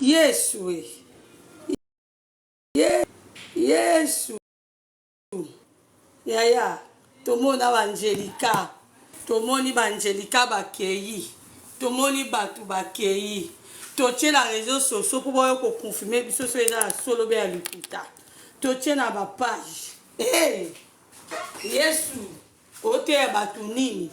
Yesu e. Ye, Yesu. Yaya, tomona ba Angelica, tomoni ba Angelica bakeyi, tomoni bato bakeyi. Totie na réseaux sociaux mpo boyo ko confirmer biso so eza ya solo be ya lokuta. Totie na ba page. Hey! Yesu, oteya bato nini?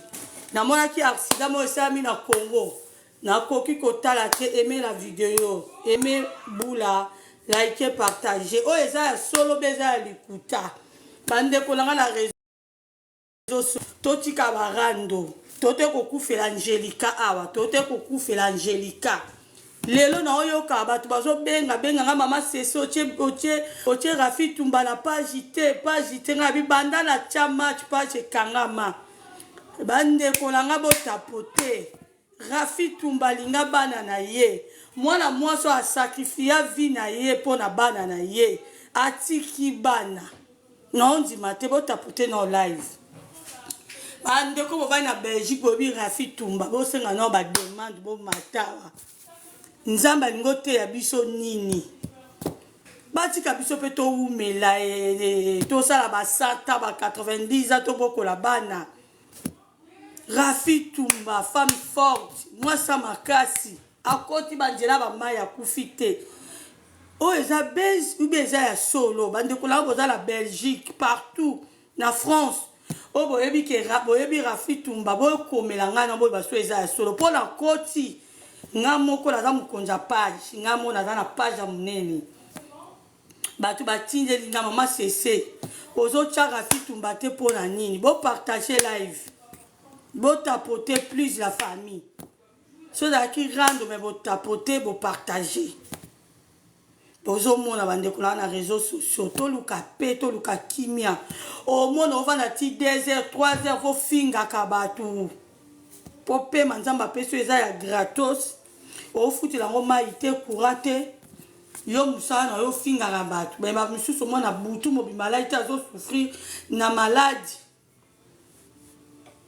Namonaki accident moko esalami na Congo. Nakoki kotala te aime la video aime bula like partage oyo eza ya solo be eza ya likuta bandeko na nga na réseau totika barando tote kokufela angelika awa tote kokufela angelika lelo naoyoka bato bazobenga benga nga mama sese otie, otie, otie rafi tumba na page te page te nga bibanda na tia match page ekangama bandeko na nga botapote Rafi Tumba alinga bana na ye. Mwana mwasi oyo a sacrifia vie na ye mpo na bana na ye. Atiki bana. Naondima te, bo tapoter nao live. Ba ndeko bovandi na Belgique boyebi Rafi Tumba, bosenga nao ba demande bomata awa. Nzambe alingi oteya biso nini? Batika biso mpe towumela, eh, tosala ba 100 ans, ba 90 ans tobokola bana. Rafi Tumba femme forte mwasi ya makasi akoti ba nzela ba mayi akufi te oyo eza buzz ou bien eza ya solo bandeko na boza na Belgique partout na France oyo boyebi ke boyebi Rafi Tumba bokomela ngai na boye baso eza ya solo mpo na koti nga moko naza mokonzi ya page nga moko naza na page ya monene Bato batindeli nga mama sese ozo tia Rafi Tumba te pona nini? Bo partager live. Bo tapoter plus la famille. So ezalaki rando mais bo tapoter bo partager. Bozomona bandeko na na réseaux sociaux toluka pe toluka kimia. Omona ovanda ti 2 heures 3 heures fofingaka bato po pema Nzambe apesi yo eza ya gratos ofutela yango mayi te courant te Yo musala na yo ofingaka batu mais ba misusu omona butu mobimba alali te azo souffrir na maladi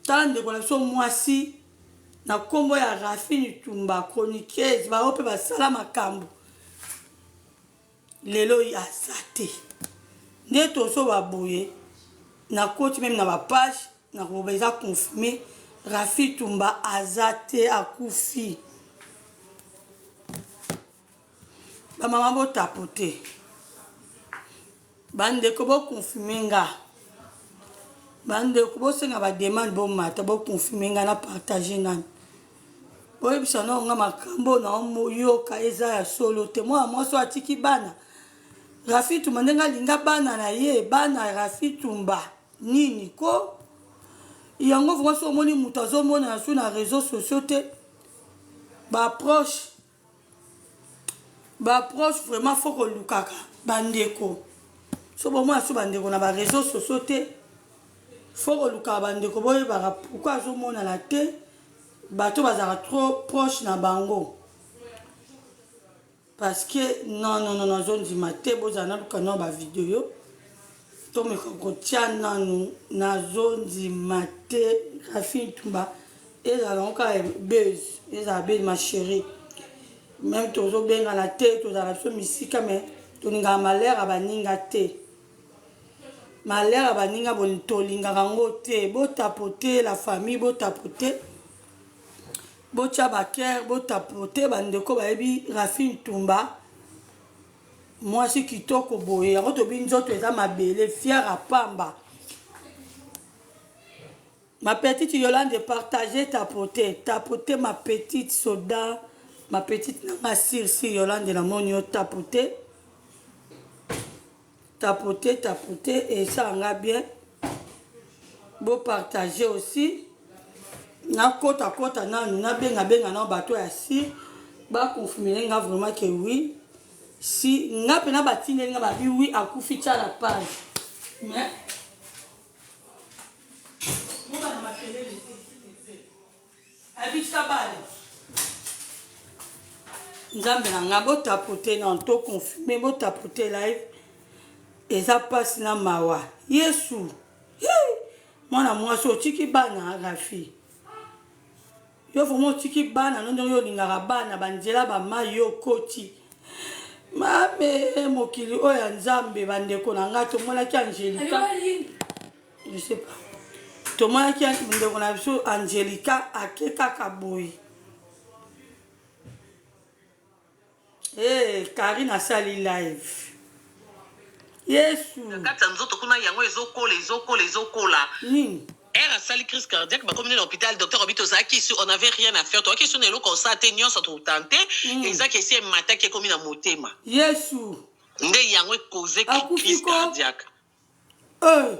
tala ndeko na biso mwasi na kombo ya Raphine Tumba chroniqueuse ba oyo pe basala makambu lelo aza te nde tozo ba boye na koti meme na ba page na koloba eza confirme Rafi Tumba aza te akufi. Ba maman bo tapoter. Ba ndeko bo confirmer nga. Ba ndeko bo senga ba demande bo mata bo confirmer nga na partager nanu. Boyebisa nao nga makambo na yoka eza ya solo te. Mwana mwasi oyo atiki bana. Rafi Tumba ndenge alinga bana na ye, bana Rafi Tumba nini ko? Yango vraiment soki omoni moto azomonana su na réseaux sociaux te, ba proche Ba proche vraiment faut kolukaka ba ndeko so bomona so ba ndeko na ba réseaux sociaux te faut kolukaka ba ndeko boyebaka pourquoi azomonana te bato bazalaka trop proche na bango parce que non non non nazondima te bozala naluka nao ba video tomeka kotia nanu nazondima te Rafi Ntumba ezala yango kaka buzz ezala buzz ma chérie meme tozobengana te tozala biso misika me tolingaka malheur ya baninga te malheur ya baninga tolingaka yango te botapote la famille botapote botya baker botapote bandeko bayebi Rafi Ntumba mwasi kitoko boye yango tobi nzoto eza mabele fiere apamba Ma petite Yolande partage tapote tapote ma petite soda ma petite na nga sir sir Yolande na moni yo tapote tapote tapote esala nga bien bo partager aussi nakota kota nanu nabenga benga nao bato ya sir ba confirmer nga vraiment que oui si nga pena batindeli nga babi oui akufi tia la page mais Bobanda makelele te s'il te plaît. Abika bale. Nzambe na nga botapote na to confirme botapote live eza pasi na mawa yesu mwana mwasi otiki bana rafi yo vraimen otiki bana no ndenge yo olingaka bana banzela bamai yo okoti. Mame mokili oyo ya Nzambe bandeko na ngai tomonaki Angelica je sais pas tomonaki ndeko na biso Angelica ake kaka boye Hey, eh, Karine asali live Yesu na kati ya nzoto kuna yango ezokola ezokola ezokola nini Heure asali crise cardiaque bakomi nde na hopital docteur alobi tozalaki su on avait rien à faire tozalaki su na eloko osala te nyonso totante mm. eza ke esi emataki ekomi na motema yesu nde yango ekoze crise cardiaque euh.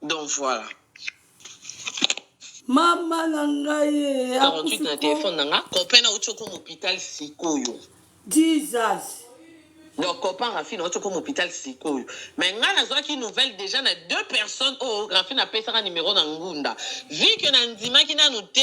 donc voilà mama na ngai eh, 48 na telefone na nga copain nauti okoma hôpital sikoyo jesus Donc copain Raphine auti okoma hôpital sikoyo. Mais nga nazwaki nouvelle déjà na deux personnes oyo Raphine apesaka numéro na ngunda. Vu que na ndimaki nanu te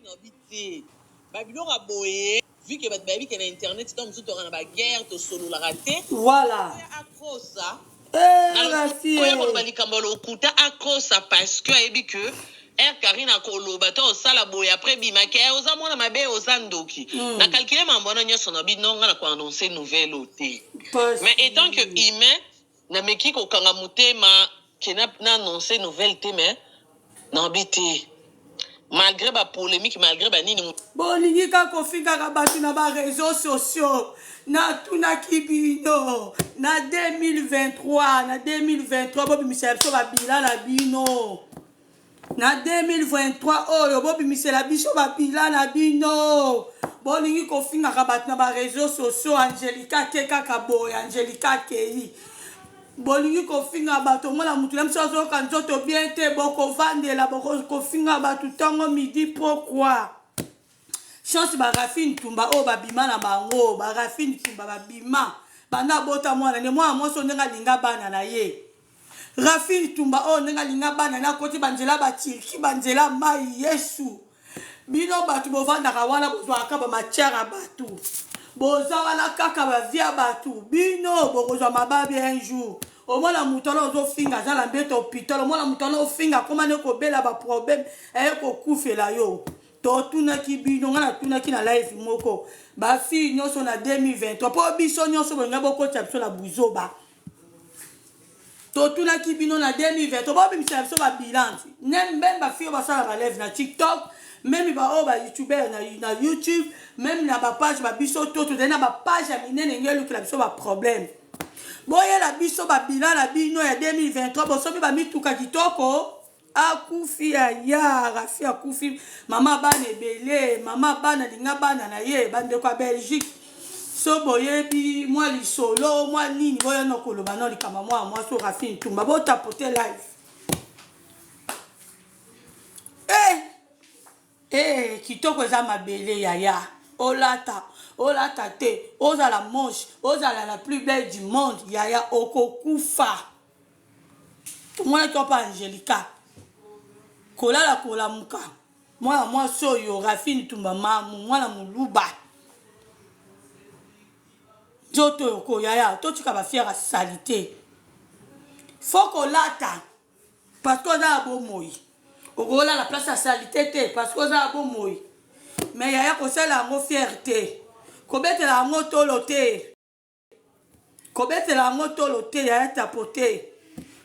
nabi te. Ba biloko ya boye vu que bato bayebi ke na internet ntango mosusu tokaka na ba guerre tosololaka te. Voilà. Akosa. Eh, Rafi, Oya koloba likambo ya lokuta akosa parce que ayebi que Air Karine akoloba to osala boye après bima ke eh, oza mwana mabe oza ndoki mm. na calculer mambo wana nyonso na bino nga na ko annoncer nouvelle oyo te mais étant que humain nameki kokanga motema ke na, na annoncer nouvelle te mais nabi te malgré ba polémique malgré ba nini bolingi kaka kofingaka bato na ba réseaux sociaux natunaki bino na 2023 na 2023 bobimisela biso babila na bino Na 2023 oyo bobimisela biso ba bilan na bino. Bolingi kofingaka bato na ba réseaux sociaux Angelica ake kaka boye Angelica akei. Bolingi kofinga bato omona moto na biso azoyoka nzoto bien te bokovandela bokofinga bato ntongo midi pokwa. Chance ba Raphine Tumba oyo babima na bango ba Raphine Tumba babima banda abota mwana ne mwana mwasi oyo ndenge alinga bana na ye Raphine Tumba oyo ndenge alinga bana na akoti banzela ba Turquie banzela mai Yesu bino bato bovandaka wana bozwaka ba matière ya bato boza wana kaka ba vie ya bato bino bokozwa mababe un jour omona moto wana ozofinga aza na mbeto hôpital omona moto wana ofinga akoma nde kobela baproblème aye kokufela yo Totunaki bino, nga natunaki na live moko, ba fille nyonso na 2023 po biso nyonso bolinga bokotisa biso na buzoba. Totunaki bino na 2023 bobimisela biso ba bilan meme ba fille basala ba live na TikTok, meme ba oyo ba youtubeur na, na YouTube, meme na ba page ba biso to tozali na ba page ya minene nge elukela biso ba problème. Boyela biso ba bilan na bino ya 2023 bosombi ba mituka kitoko. Akufi yaya rafi akufi mama bana ebele mama bana linga bana na ye bandeko ya Belgique so boyebi mwa lisolo mwa nini boya no koloba no likambo mwa mwasi rafi ntumba botapote live eh eh kitoko eza mabele yaya olata olata te ozala moche ozala la plus belle du monde yaya okokufa Tomonaki wapi Angelica kolala kolamuka mwana mwasi oyo Raphine Tumba mamu mwana muluba nzoto oyo ko yaya totika ba fière ya salite faut kolata parce que oza ya bomoi okolala place ya salite te parce que oza ya bomoi mais yaya kosala yango fière te kobetela yango tolo te Kobetela yango tolo te yaya tapote.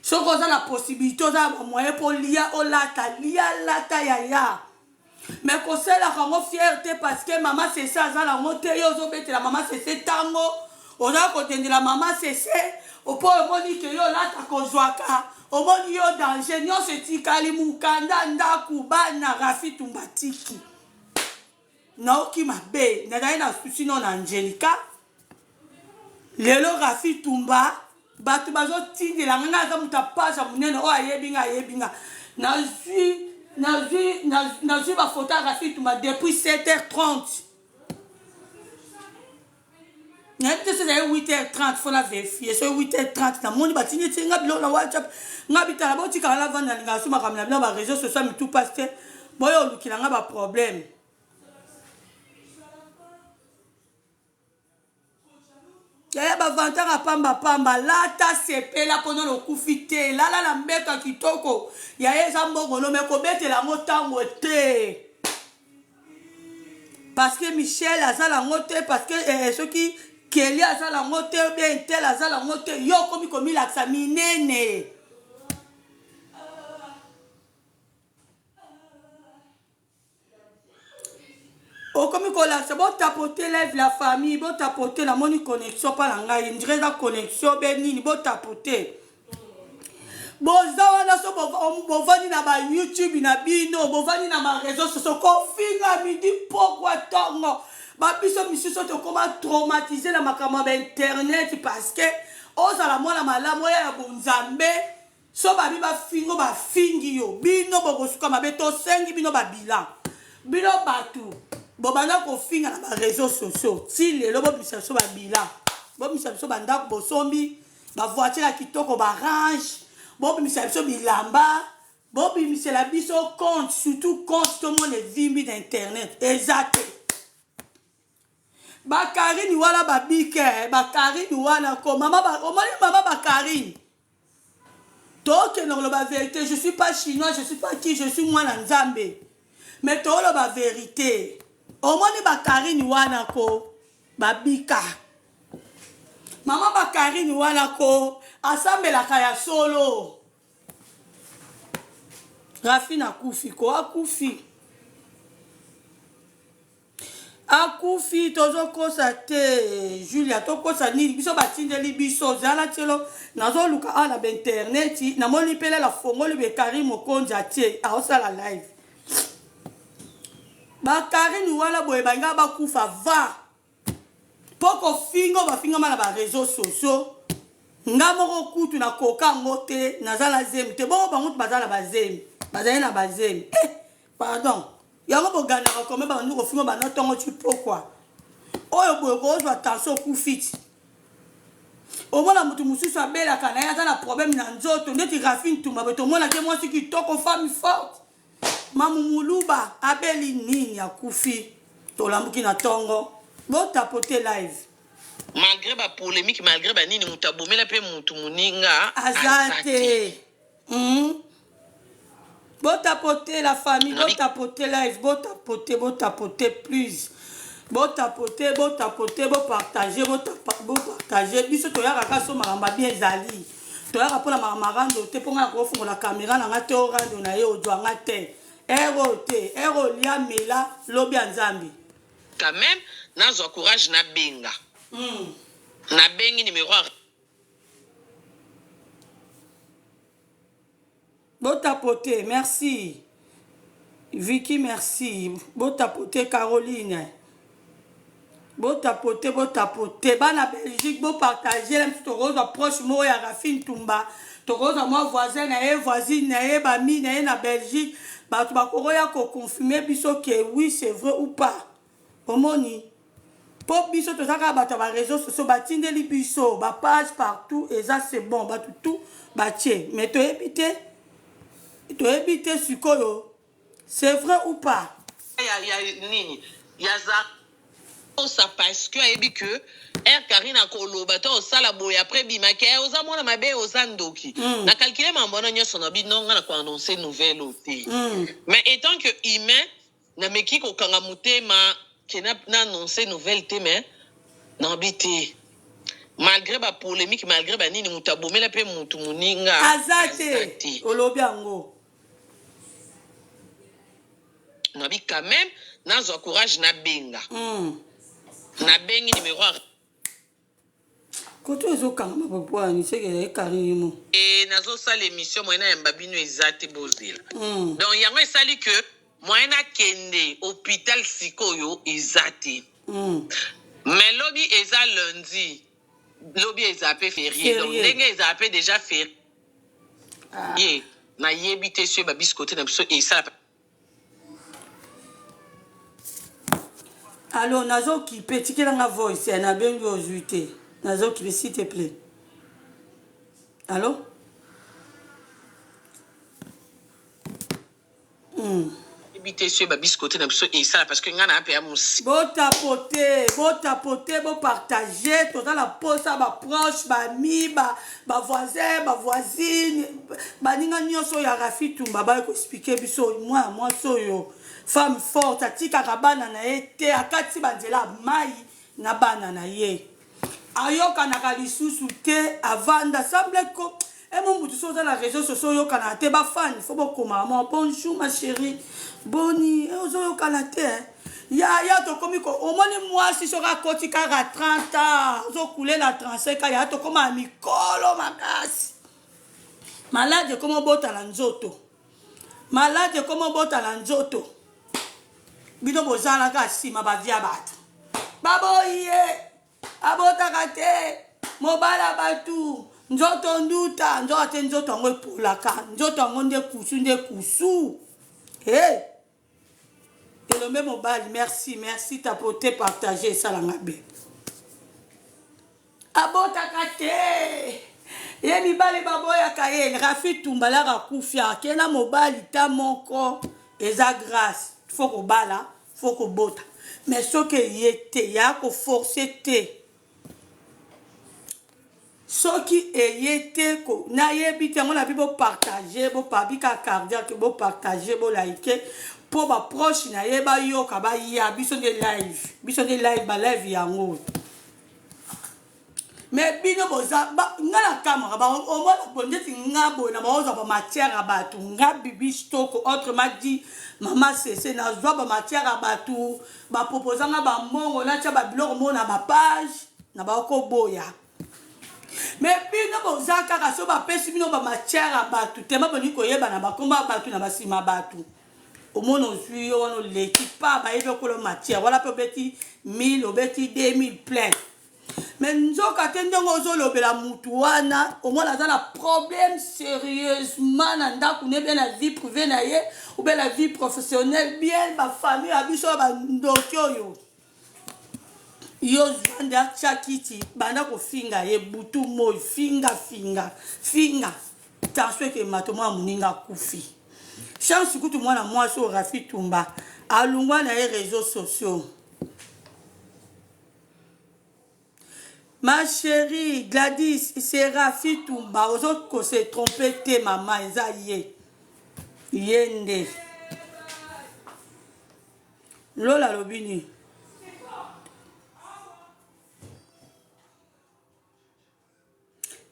Soki oza na possibilité oza na ba moyen po lia olata lia lata yaya. Mais kosalaka yango fière te parce que mama Sese aza na yango te yo ozobetela mama Sese tango oza kodendela mama Sese po omoni ke yo olata kozwaka omoni yo danger nyonso etikali mukanda ndaku bana Rafi Tumba tiki naoki mabe nazali na souci no na Angelica Lelo Rafi Tumba bato bazotindela nga nga aza moto ya page ya monene oyo ayebi nga ayebi nga nazwi nazwi nazwi bafoto ya Rafi Tumba depuis 7h30 nayebi te soki ezali 8h30 fo na verifie soki 8h30 namoni batindi ti nga biloko na whatsapp nga bitala botikala navanda nalingaka so makambo na bino ba réseau social mitu pasi te boyo olukila nga baproblème Yaya ba vantard ya pamba pamba lata sepela po nanu okufi te lala na mbeto ya kitoko yaya eza mbongo no mais kobetela yango tango te parce que Michel aza nango te parce que eh, soki Kelly aza nango te ou bien tel aza nango te, yo okomi komilakisa minene. Okomi kolakisa botapote live la famille, botapote namoni connexion mpa na ngai ndire eza connexion be nini botapote. Boza wana so bovandi na ba YouTube na bino, bovandi na ba réseaux sociaux kofinga midi pokwa tongo. Ba biso misusu tokoma traumatise na makambo ya ba internet parce que ozala mwana malamu oya ya bonzambe so babi bafingo bafingi yo bino bokosuka mabe. Tosengi bino ba bilan, bino bato bobanda kofinga na ba réseaux sociaux ti lelo, bobimisa biso ba bilan, bobimisa biso bandako bosombi, bavoiture ya kitoko, barange, bobimisa biso bilamba, bobimisela biso compte, surtout compte tomona evimbi na internet eza te. Bakarine wana babike, bakarine wana ko mama, omoni mama bakarine, tokende koloba vérité. Je suis pas chinois, je suis pas qui, je suis mwana Nzambe, mais toloba vérité. Omoni bakarine wana ko babika, mama bakarine wana ko asambelaka ya solo. Rafine akufi ko, akufi, akufi. Tozokosa te, Julia, tokosa nini? Biso batindeli biso zala tielo. Nazoluka awa na bainternet, namoni mpe lela fongoli bekari mokonzi atie aosala live. Bakarine wana boye balinga bakufa va mpo kofinga bafingama na baréseaux sociaux. Nga moko kutu nakoka yango te, naza na zemi te. Bongo bango baza na bazemi, bazali na bazemi. Eh, pardon, yango bogandaka kome babandi kofinga banda ntongo ti pokwa oyo boye, kozwa tension, okufi ti. Omona motu mosusu abelaka na ye, aza na problème na nzoto ndeti Rafine Tumba boye, tomonaki mwasi kitoko, femme forte, mamu muluba, abeli nini? Akufi. Tolambuki na ntongo. Botapote live. Malgré bapolémique, malgré banini, moto abomela mpe motu moninga aza te. Botapote la famille, botapote live, botapote, botapote plus, botapote, botapote, bopartage, bopartage. Biso toyaka kaka so makambo abi ezali, toyaka mpona makambo rando te. Mpo ngai nakofungola caméra na nga te, orando na ye ozwanga te ere oyo te, ere olia mela lobi ya Nzambe. Quand même nazwa courage, nabenga. Nabengi numéro ya Botapote, merci Vicky, merci. Botapote Caroline, botapote, botapote. Bana Belgique, bopartage la mosusu. Tokozwa proche moko ya Rafine Tumba, tokozwa mwa voisin na ye, voisine na ye, bami na ye na Belgique, bato bakokoya koconfirme biso ke oui, c'est vrai ou pas. Omoni, mpo biso toza kaka bato ya baréseaux sociaux, batindeli biso bapage partout eza, c'est bon, bato tout batie, mais toyebi te, toyebi te sikoyo c'est vrai ou pas. Ya nini ya za osa parce que ayebi que air Karine akoloba to osala boye, après bimaki oza mwana mabe, oza ndoki. Na calcule mambo wana nyonso, na bino nga na koannonce nouvelle oyo te. Mais étant que humain, nameki kokanga motema ke na annonce nouvelle te, mais nabi te, malgré bapolémique, malgré banini, moto abomela mpe motu moninga aza te. Olobi yango. Nabi quand même nazwa courage, nabenga. Nabengi numéro ya Koto ezokangama popwani seke ezali Karine mo. E nazosala émission, moyen nayamba bino eza te, bozela. Donc yango esali ke moyen nakende hôpital sikoyo eza te. Mais lobi eza lundi, lobi eza mpe férié, donc Férié. Ndenge ezala mpe déjà férié, Ah. Nayebi te soki babisi kote na biso esala. Allo, nazokipe, tikelanga voice ya nabengi, ozwi te, nazokipe, s'il te plaît. Allo. Nayebi te soki babisi kote na biso esala parce que ngai na mpe ya mosi. Botapote, botapote, bopartage. Toza na posa baproche, bami, bavoisin, bavoisine, baninga nyonso oyo ya Rafi Tumba baye koexpliquer biso mwana mwasi oyo, femme forte, atikaka bana na ye te, akati banzela ya mai na bana na ye. Ayokanaka lisusu te, avanda semble ko emo mutu so oza na réseau sociaux oyokanaka te, ba fan faut bokomaka mwa bonjour ma chérie, boni eh, ozoyokana te eh. Yaya tokomi ko omoni mwasi soki akoti kaka 30 ans ozokule na 35 ans, yaya tokoma ya mikolo makasi, malade ekoma obota na nzoto, malade ekoma obota na nzoto. Bino bozalaka nsima bavia bato baboyi ye abotaka te, mobala bato nzoto nduta nzoka te, nzoto yango epolaka, nzoto yango nde kusu nde kusu. Hey! Elombe mobali, merci merci, tapote partage esalanga be. Abotaka te ye mibali baboyaka ye. Rafi Tumba laka akufi ake na mobali ta moko, eza grâce. Faut kobala, faut kobota, mais soki eye te, ya koforce te. Soki eye te, nayebi te yango na bi bopartage, bopabika cardiaque, bopartage, bolike mpo baproche na ye bayoka, baya. Biso nde live, biso nde live, balive yango. Mais bino boza nga na kamaka omona bo ndeti nga boye na baozwa bamatière ya bato. Nga Bibi Stoko, autrement dit Mama Sese, nazwa bamatière ya bato, baproposa nga bambongo, natya babiloko moko na bapage na bakoboya. Mais bino boza kaka so bapesi bino bamatière ya bato tema, bolingi koyeba na bakombo ya bato na basima bato. Omona ozwi yo wana, oleki pa bayebi okolo matière wana mpe obeti 1000, obeti 2000 plein. Mais nzoka te, ndenge ozolobela mutu wana, omona aza na problème sérieusement na ndako ne bien na vie privée na ye ou bien na vie professionnelle, bien bafamille ya biso ya bandoki oyo. Yo zwa nde atya kiti, banda kofinga ye butu moi, finga finga finga, tension ekemata, mwana moninga akufi. Chance kutu mwana mwasi oyo Rafi Tumba alungwa na ye réseaux sociaux. Ma chérie Gladys, c'est Rafi Tumba, ozo ko se tromper te mama, eza ye. Ye nde. Lola alobi nini?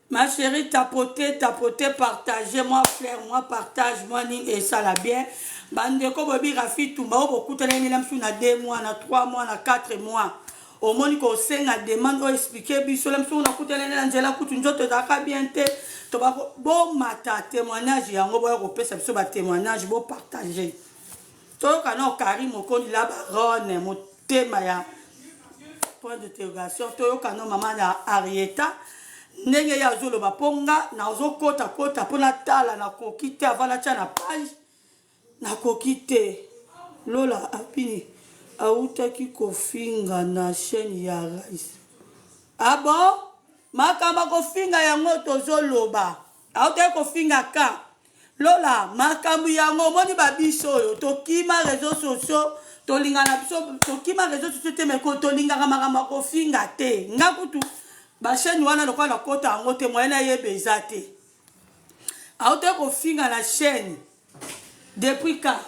Ma chérie, tapoter, tapoter, partager, moi fleur, moi partage, moi nini, et ça la bien. Bandeko bobi Rafi Tumba, oyo bokutana nini na na 2 mois, na 3 mois, na 4 mois. Omoni kosenga demande oyo explique biso la mosusu nakutana na nzela kutu nzoto ezalaka bien te. Tobako bomata témoignage yango, boya kopesa biso batémoignage, bopartage, toyoka na Okari Mokondi la baronne, motema ya point d'interrogation. Toyoka no mama na Arieta ndenge ye azoloba, mpo nga nazokota-kota mpo natala, nakoki te avant natya na page, nakoki te. Lola apini awutaki kofinga na chaîne ya Rice. Ah bon, makambo kofinga yango tozoloba, awutaki kofinga ka Lola, makambo yango omoni babiso oyo tokima réseaux sociaux, tolingana biso, tokima réseaux sociaux te, mais tolingaka makambo ya kofinga te. Nga kutu bachaîne wana lokola nakota yango te, moyen nayeba eza te. Autaki kofinga na chaîne depuis ka.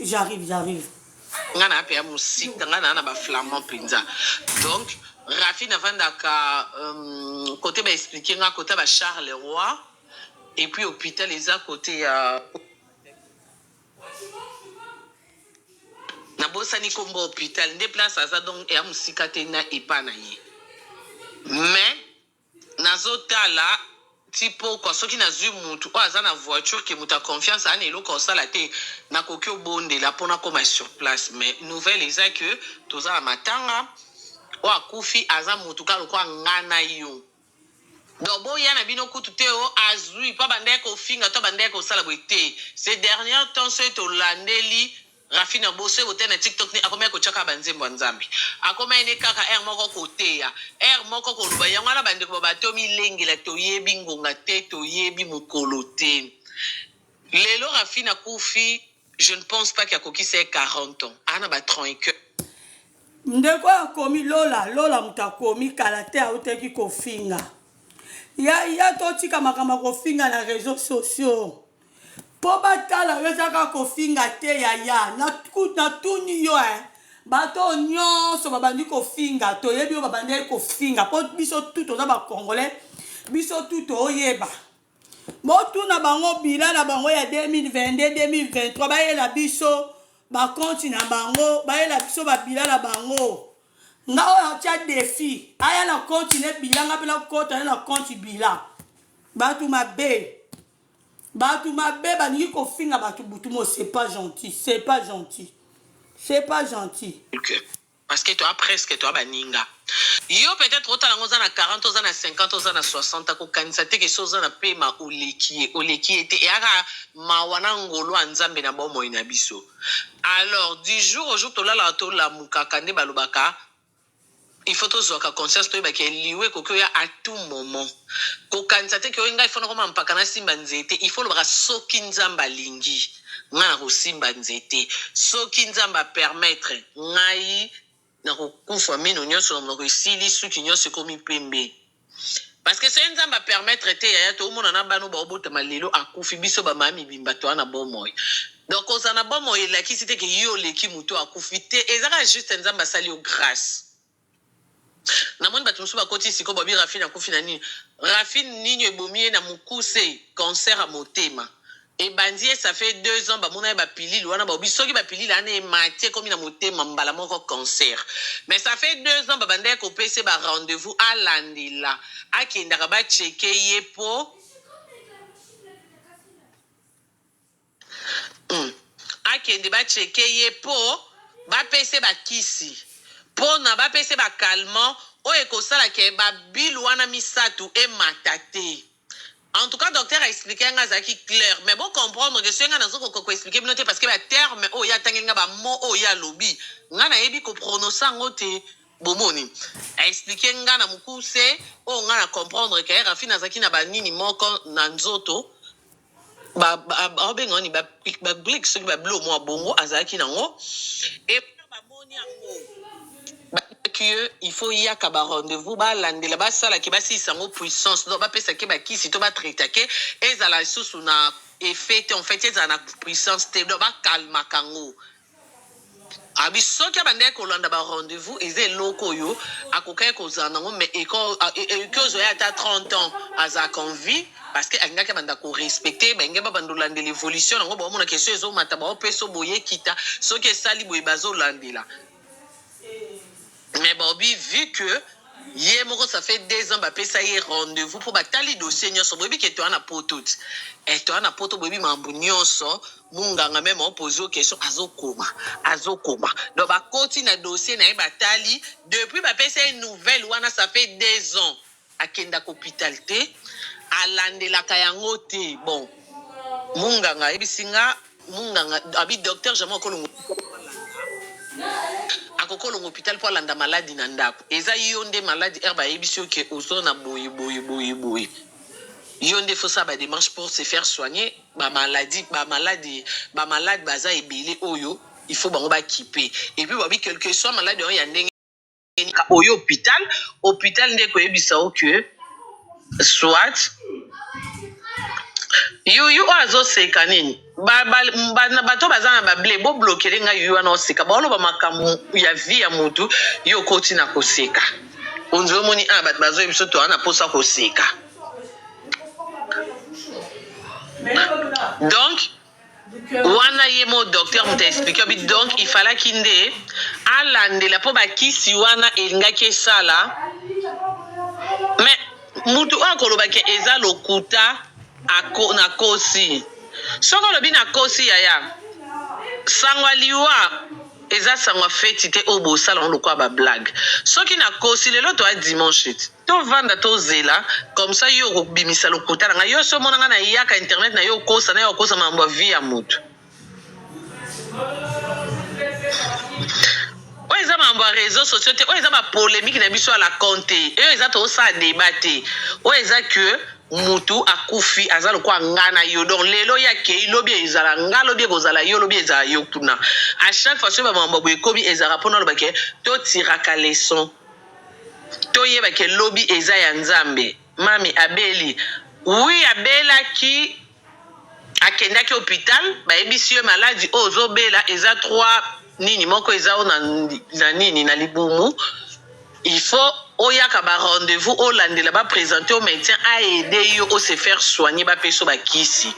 J'arrive, j'arrive. Nga na mpe ya mosika, nga naa na baflamand mpenza. Donc Rafi navandaka côté baexplike nga, côté ba Charles Roi, et puis hôpital eza côté ya, nabosani nkombo hôpital nde place aza. Donc eya mosika te na epa na ye. Mais nazotala ti pokwa, soki nazwi mutu oyo aza na voiture ke moto ya confiance, aa na eloko osala te, nakoki obondela mpona koma sur place. Mais nouvelle eza ke toza na matanga, oyo akufi aza motu kaka lokola nga na yo. Donc boya na bino kutu te o azwi mpo bandaki kofinga to bandaki kosala boye te. Ces derniers temps, soki tolandeli Rafina boso bote na TikTok, ne akomaki kotiaka banzembo ya Nzambe, akomaki ne kaka aire moko koteya, aire moko koloba. Yango wana bandeko ba bato milengela, toyebi ngonga te, toyebi mokolo te. Lelo Rafina akufi, je ne pense pas qu'akokisa ye 40 ans, aa na ba 30. Ndeko akomi Lola, Lola moto akomi kala te, autaki kofinga. Ya ya totika makambo ya kofinga na réseaux sociaux mpo batala yo. Eza kaka kofinga te yaya, natuni yo e. Bato oyo nyonso babandi kofinga, toyebi oyo babandaki kofinga mpo biso tu toza ba congolais, biso tu toyeba. Botuna bango bilan na bango ya 2022 2023, bayela biso ba compte na bango, bayela biso ba bilan na bango. Nga oyo atia defi aya na compte ne bilan, nga mpe nakota na compte bilan. Bato mabe, bato mabe balingi kofinga bato butu mo, c'est pas gentil, c'est pas gentil, c'est pas gentil. Parce que toa presque toa baninga. Yo peut-être otala yango, oza na 40, oza na 50, oza na 60, akokanisa te ke so oza na pema oleki ye, oleki ye te. Eyaka mawa na ngolo ya Nzambe na bomoi na biso. Alors du jour au jour tolalaka, tolamukaka, nde balobaka il faut tozwaka conscience, toyebaka liwa ekoki oya à tout moment. Kokanisa te ke oyo ngai fona koma mpaka nasimba nzete. Il faut olobaka soki Nzambe alingi, ngai na kosimba nzete. Soki Nzambe apermettre ngai na kokufa, mino nyonso na monoko esili, suki nyonso ekomi pembe, parce que soki Nzambe apermettre te, yaya, toomona na bana baobotama lelo akufi, biso bamama mibimba toa na bomoi. Donc kozala na bomoi elakisi te ke yo oleki motu akufi te. Ezaka juste Nzambe asali yo grâce. Namoni bato mosusu bakoti sikoyo, babi Rafine akufi na nini? Rafine nini ebomi ye? Na mokuse, cancer ya motema ebandi ye, ça fait 2 ans. Bamona ye bapilili wana, baobi soki bapilili wana emati, ekomi na motema, mbala moko cancer. Mais ça fait 2 ans babandaki kopesa ye barendez-vous, alandela, akendaka bacheke ye mpo akende bacheke ye mpo bapesa bakisi, mpona bapesa bacalmant oyo ekosala ke babilu wana misato emata te. En tout cas, docteur aexpliqué nga, azalaki clair, mais bocomprendre ke soki nga nazokoka koexpliquer bino te, parce que baterme oyo atangeli nga, bamo oyo alobi, nga nayebi koprononce yango te. Bomoni, aexpliqué nga na mokuse oyo nga na comprendre ke Rafine azalaki na banini moko na nzoto, babenga nini, bablik, soki babilo mwa bongo azalaki nango. E bamoni yango que il faut yaka ba rendez-vous, balandela, basalaki, basilisa yango puissance. Donc bapesaki bakisi to batraitake, ezala lisusu na effet te, en fait ezala na puissance te. Donc bakalmaka yango. Abi soki abandaki kolanda ba rendez-vous, eza eloko oyo akokaki kozala nango, mais ekoki ozwa ye ata 30 ans azalaka en vie, parce que alingaki abanda korespecte. Balingi babanda olandela évolution nango, baomona question ezomata, baopesa boye, ekita, soki esali boye bazolandela. Mais baobi vu que ye moko ça fait 2 ans bapesa ye rendez-vous mpo batali dossier nyonso. Boyebi ke toya na poto ti e toya na poto, boyebi mambo nyonso, munganga meme opose yo question, azokoma, azokoma. Donc bakoti na dossier na ye, batali depuis bapesa ye nouvelle wana, ça fait 2 ans akendaka hôpital te, alandelaka yango te. Bon, munganga ayebisi nga, munganga abi docteur jamais akolongo, akokolonga hôpital mpo alanda maladi na ndako. Eza yo nde maladi ere bayebisi yo ke ozo na boye boye boye boye, yo nde fosala badémarche pour se faire soigner. Bamaladi, bamaladi, bamaladi baza ebele oyo il faut bango bakipe. Et puis babi quelque soit maladi oyo ya ndenge oyo, hôpital, hôpital nde koyebisa yo ke soit yuyu oyo azoseka nini. Bato baza na bable, boblokele ngai yuyu wana oseka, baoloba makambo ya vie ya motu, yo okoti na koseka. Onzi omoni a bato bazoyebi biso toza na mposa koseka. Donc wana ye mo docteur moto aexpliqué abi donc il falaki nde alandela mpo bakisi wana elingaki esala. Mais mutu oyo akolobaki eza lokuta, ako, nakosi. Soki olobi nakosi, yaya, sango ya liwa eza sango ya feti te oyo bosala yango lokola bablague. Soki nakosi, lelo toya dimanche ti tovanda, tozela comme ça yo okobimisa lokuta na ngai. Yo so omona ngai nayaka internet na yo okosa na yo, okosa makambo ya vie ya motu. Oyo eza makambo ya réseau sociaux te, oyo eza bapolémique na biso ya la compte, oyo eza tozosala débat te. Oyo eza ke mutu akufi, aza lokola nga na yo. Donc lelo ye akei, lobi ezala nga, lobi ekozala yo, lobi ezala yo kuna. À chaque fois soki bamakambo boye ekomi, ezalaka mpona olobake totiraka leçon, toyebake lobi eza ya Nzambe. Mami abeli, oui, abelaki, akendaki hôpital, bayebisi yo maladi oyo ozobela eza 3. nini moko eza o na, na nini na libumu il faut oyaka ba rendez-vous olandela ba présenter au médecin aide yo o se faire soigner bapesa yo bakisi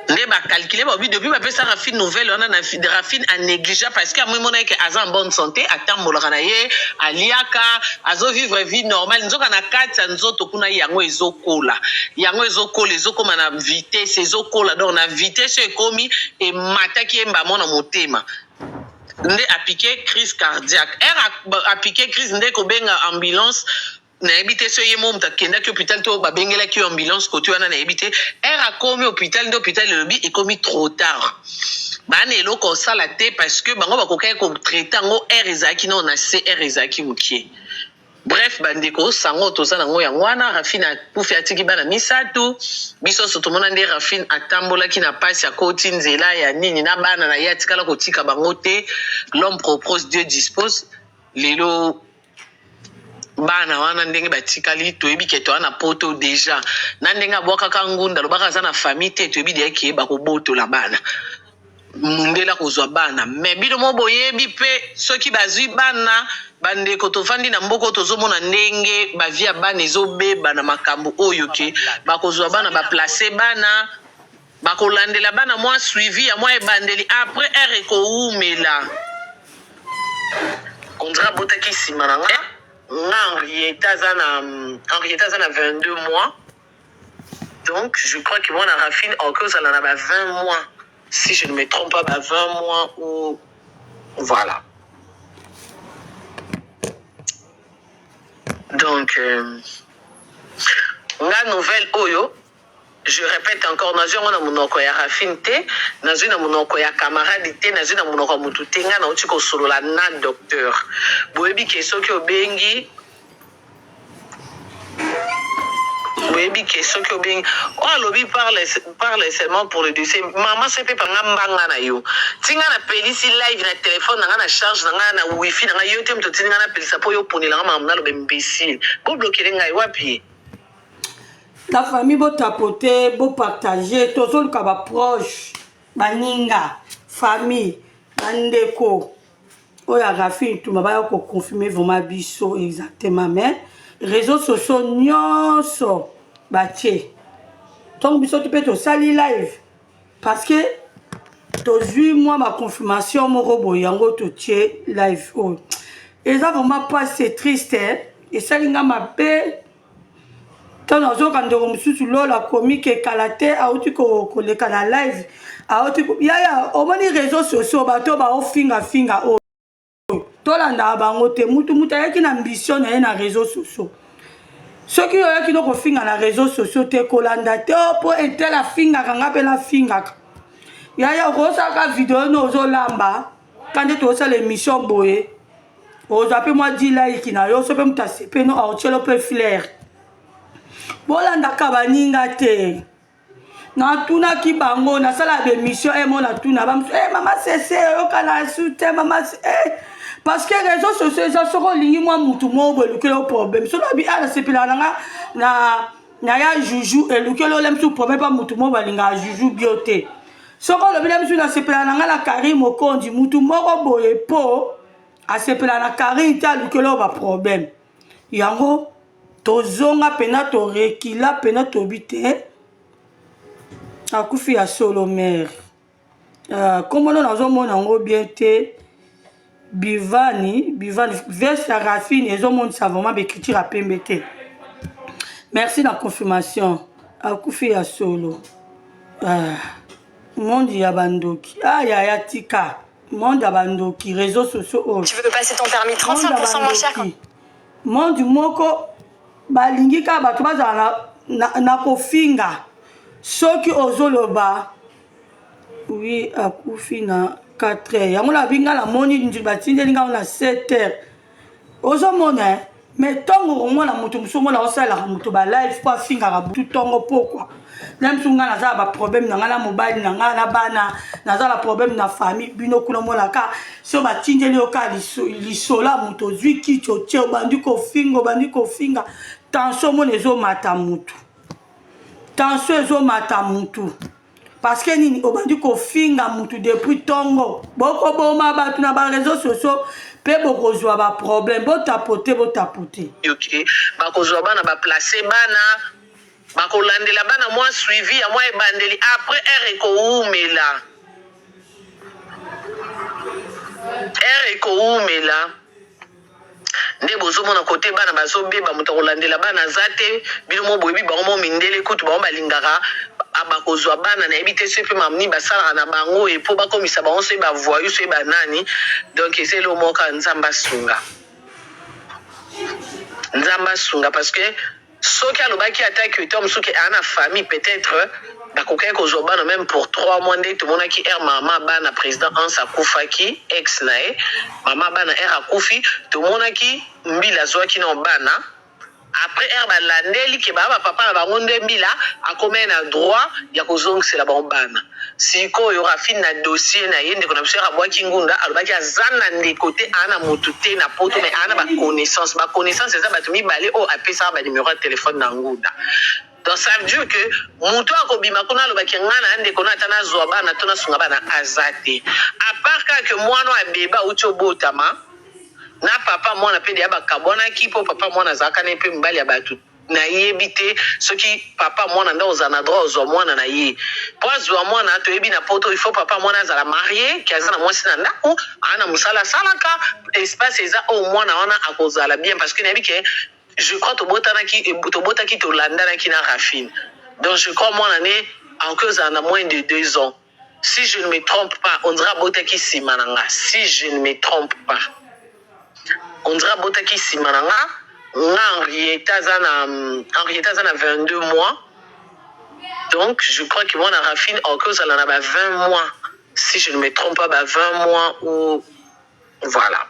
nde bacalcule babi depuis bapesa Raphine nouvelle wana na Raphine anégligea parce que amoimonaki ke aza en bonne santé, atambolaka na ye, aliaka, azovivre vie normale. Nzoka na kati ya nzoto kuna yango ezokola, yango ezokola, ezokóma na vitesse, ezokola. Donc na vitesse oyo ekomi, emataki ye mbamo na motema, nde apiqué crise cardiaque. Ere apiqué crise, nde kobenga ambulance. Nayebi te so ye mo moto akendaki hôpital to babengelaki yo ambulance kote wana, nayebi te. Ere akomi hôpital, nde hôpital elobi ekomi trop tard, bana eloko osala te, parce que bango bakokaki kotraiter yango ere ezalaki nano na se, ere ezalaki mokie. Bref, bandeko, sango toza nango yango wana. Raphine akufi, atiki bana misato. Biso nyonso tomona nde Raphine atambolaki na pasi, akoti nzela ya nini na bana na ye, atikala kotika bango te. L'homme propose, Dieu dispose. Lelo bana wana ndenge batikali, toyebi ke toza na poto déjà. Na ndenge abwakaka ngunda, alobaka aza na famille te, toyebi deya ke bakobotola bana, mundele akozwa bana. Me bino mo boyebi mpe soki bazwi bana. Bandeko, tovandi na mboka oyo, tozomona ndenge bavie ya bana ezobeba na makambo oyo ke bakozwa bana, baplace bana, bakolandela bana mwa suivi ya mwa ebandeli, après heure ekowumela. On dirait abotaki nsima na nga. Nga Henrietta aza na 22 mois, donc je crois que mwana Raphine okoki ozala na ba 20 mois, si je ne me trompe pas, ba 20 mois ou voilà. Donc nga nouvelle oyo, je répète encore, nazwi yango na monoko ya Raphine te, nazwi na monoko ya camarade te, nazwi na monoko ya motu te. Nga nauti kosolola na docteur. Boyebi ke soki obengi, boyebi ke soki obengi oyo alobi parle, parle seulement pour le dossier. Mama, so epepa nga mbanga na yo, ntinga napelisi live na telefone na nga, na charge na nga, na wifi na nga. Yo te moto otindi nga napelisa mpo yo oponela nga makambo naloba. Imbécile, boblokele ngai wapi ye? La famille, botapote, bopartage. Tozoluka baproche, baninga, famille, bandeko oyo ya Raphine Ntuma, baya koconfirme vraiment biso exactement. Mais réseaux sociaux nyonso batie ntongo, biso te mpe tosali live parce que tozwi mwa baconfirmation moko boye, yango totie live oyo. Eza vraiment pas, c'est triste, esali nga mabe. Ntango nazoyoka ndeko mosusu lola akomi ke kala te auti koleka na live, auti yaya. Omoni réseaux sociaux, bato baofingafinga oyo, tolandaka bango te. Mutu mutu ayaki na ambition na ye na réseaux sociaux. Soki oyaki no kofinga na réseaux sociaux te, kolanda te mpo intel afingaka, nga mpe nafingaka. Yaya, okosalaka video no, ozolamba ka nde tozosala émission boye, ozwa mpe mwa 10 like na yo. So mpe moto asepeno, aotielo mpe fleur. Bolandaka baninga te. Natunaki bango, nasala baémission emo, natuna bamosu: e mama sese, oyokana su te mama e, parce que réseaux sociaux eza, soki olingi mwa mutu moko boye, elukeli o problème. Soki abi a nasepelaka na nga na ya juju, elukeli ole mosusu problème mpa mutu moko balingaka juju bio te. Soki olobi na biso nasepelaka na nga na Karine Mokonzi, mutu moko boye mpo asepelaka na Karine te, alukeli oyo baproblème. Yango tozonga mpena, torekila mpena, tobi te akufi ya solo. Mare kombono nazomona yango bien te. Bivani, Bivani, veste ya Raphine ezomonisa vraiment baécriture ya pembe te. Merci na confirmation, akufi ya solo. Monde ya bandoki. Ah yaya, tika monde ya bandoki, réseaux sociaux oyo. Tu veux passer ton permis 35% moins cher quand Monde moko balingi kaka bato bazala na kofinga. Soki ozoloba oui, akufi na 4 heures, yango nabi nga namoni batindeli ngango na 7 heures. Ozomona, mais ntongo komona moto mosusu, omona osalelaka moto balive mpo afingaka butu, ntongo, pokwa. Na mosusu ngai naza na baproblème na ngai na mobali na ngai na bana, naza na problème na famille. Bino kuna omonaka so batindeli yo ka lisolo ya moto, ozwi kiti, otie, obandi kofinga, obandi kofinga. Tension omona ezomata mutu, tension ezomata mutu. Parce que nini obandi kofinga mutu depuis tongo bokoboma bato na ba réseaux sociaux mpe bokozwa ba problème botapote botapote. Ok, bakozwa bana baplace bana bakolandela bana mwa suivi ya mwa ebandeli après heure ekowumela heure ekowumela nde bozomona kote bana bazobeba moto akolandela bana aza te bino mo boyebi bango mo mindele kutu bango balingaka bakozwa bana nayebi te soki mpe mamni basalaka na bango e mpo bakomisa bango soki bavoyu soki banani donc eza eloko moko kaka nzambe asunga nzambe asunga parce que Soki alobaki ata que to mosusu ke aa na famille peut etre bakokaki kozwa bana meme pour 3 mois nde tomonaki heure mama bana president Hans akufaki ex na ye mama bana heure akufi tomonaki mbila azwaki nao bana après heure balandeli ke baa ba papa na bango nde mbila akomaki na droit ya kozongisela bango bana Sikoyo Raphine na dossier na ye ndeko na biso abwaki ngunda alobaki aza na ndeko te aa na mutu te na poto mais aa na ba connaissance ba connaissance eza batu mibale oyo apesaka ba numero ya telephone na ngunda donc ça veut dire que mutu akobima kuna alobaki nga na ndeko na ata nazwa bana to nasunga bana aza te à part kaka que mwana oyo abeba auti obotama na papa mwana pe deya bakabwanaki po papa mwana azalaka na ye pe mibali ya batu Nayebi te soki papa mwana nde akozala na droit ozwa mwana na ye po azwa mwana toyebi na poto il faut papa mwana azala marie ke aza na mwasi na ndaku aa na musala asalaka espace eza oyo mwana wana akozala bien parce que nayebi ke je crois tobotanaki tobotaki tolandanaki na Raphine donc je crois mwana ne akoki ozala na moins de deux ans si je ne me trompe pas on dirait abotaki sima na nga si je ne me trompe pas on dirait abotaki sima na nga nga Henrietta aza na Henrietta aza na 22 mois donc je crois que mwana Raphine akoki ozala na ba 20 mois si je ne me trompe pas ba 20 mois ou voilà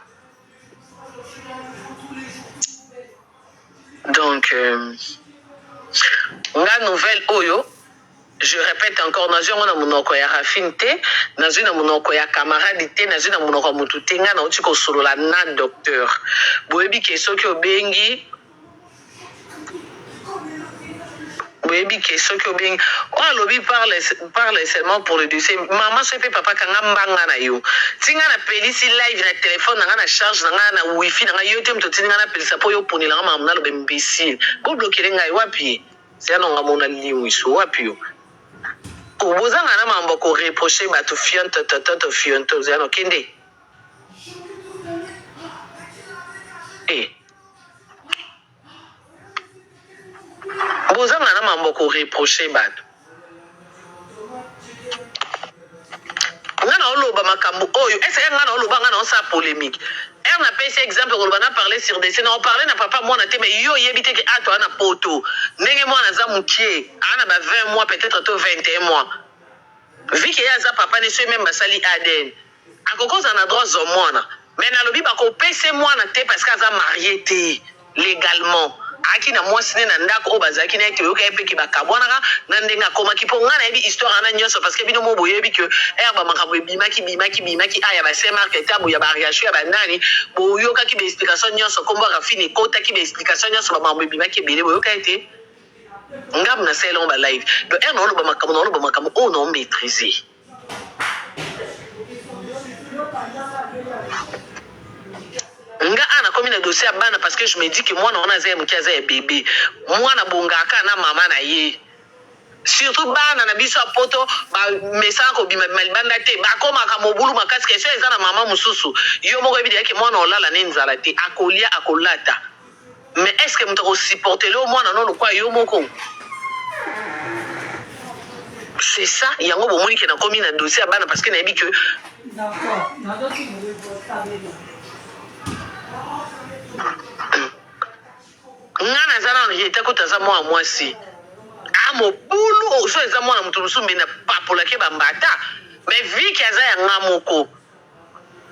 donc euh, nga nouvelle oyo Je repète encore, nazwi yango na munoko ya Raphine te, nazwi na munoko ya camarade te, nazwi na munoko ya mutu te, nga nauti kosolola na docteur. Boyebi ke soki obengi boyebi ke soki obengi oyo alobi parle, parle seulement pour le dossier mama soki mpe papa kanga mbanga na yo ti nga napelisi live na telefone na nga na charge na nga na wifi na nga yo te moto otindi nga napelisa mpo yo oponela nga makambo naloba imbecile boblokele ngai wapi ye Zela nao nga mona limwiso wapi yo oh bozanga na mambo ko reprocher batu fiontotototo fionto zela nao kende eh bozanga na mambo ko reprocher batu nga na oloba makambo oyo ese nga na oloba nga na osala polemique heure na pesi exemple koloba na parler sur DC na oparler na papa mwana te mais yo oyebi te ke ato ana poto ndenge mwana aza mukie ana ba 20 mois peut-être to 21 mois vu que ye aza papa ne soki meme basali ADN akoki kozala na droit zwa mwana mais nalobi bakopese mwana te parce que aza marie te legalement ayaki na mwasi ne na ndako oyo bazalaki na ye toyoka ye mpe ke bakabwanaka na ndenge akomaki mpo ngai nayebi histoire wana nyonso parce que bino mo boyebi ke ere bamakambo ebimaki bimaki bimaki aya ba saint marc etabu ya baariachu ya banani boyokaki baexplication nyonso nkombo ya rafine ekotaki baexplication nyonso bamakambo ebimaki ebele boyoka ye te ngambo nasaleli yango balive donc ere naoloba makambo naoloba makambo oyo nao maîtrise Nga awa nakomi na dossier ya bana parce que je me dis que mwana wana aza ya moke aza ya bebe mwana abongaka na mama na ye surtout bana na biso ya poto bamesana kobima bima libanda te bakomaka mobulu makasi question eza na mama mosusu yo moko oyebi deja ke mwana olala ne nzala te akolia akolata mais est ce que moto akosupportele yo mwana no lokola yo moko c'est ça yango bomoni ke nakomi na dossier ya bana parce que nayebi ke nga naza na henrieta kutu aza mwana mwasi a mobulu so eza mwana moto mosusu mbe na papolaki bambata mais viki aza ya nga moko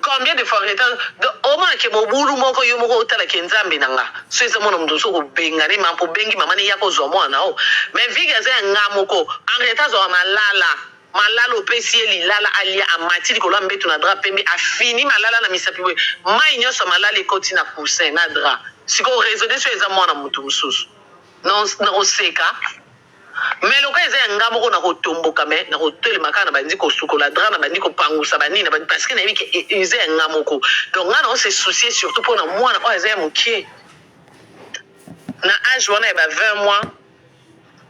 Combien de fois Rita donc omona ke mobulu moko yo moko otala ke nzambe na nga so eza mwana moto mosusu okobengane ma mpo obengi mama ne ya kozwa mwana o mais viki aza ya nga moko Henrietta azwaka malala malala opesi ye lilala alia amati likolo ya mbetu na drap pembe afini malala na misapi boye mai nyonso ya malala ekoti na coussin na drap sikoyo raisonne so eza mwana moto mosusu nakoseka. Mais lokola eza ya nga moko nakotomboka mais nakotelema kaka nabandi kosukola drap nabandi kopangusa banini nabandi parce que nayebi ke eza ya nga moko donc nga nao se soucier surtout mpona mwana oyo aza ya mokie na age wana ya ba 20 mois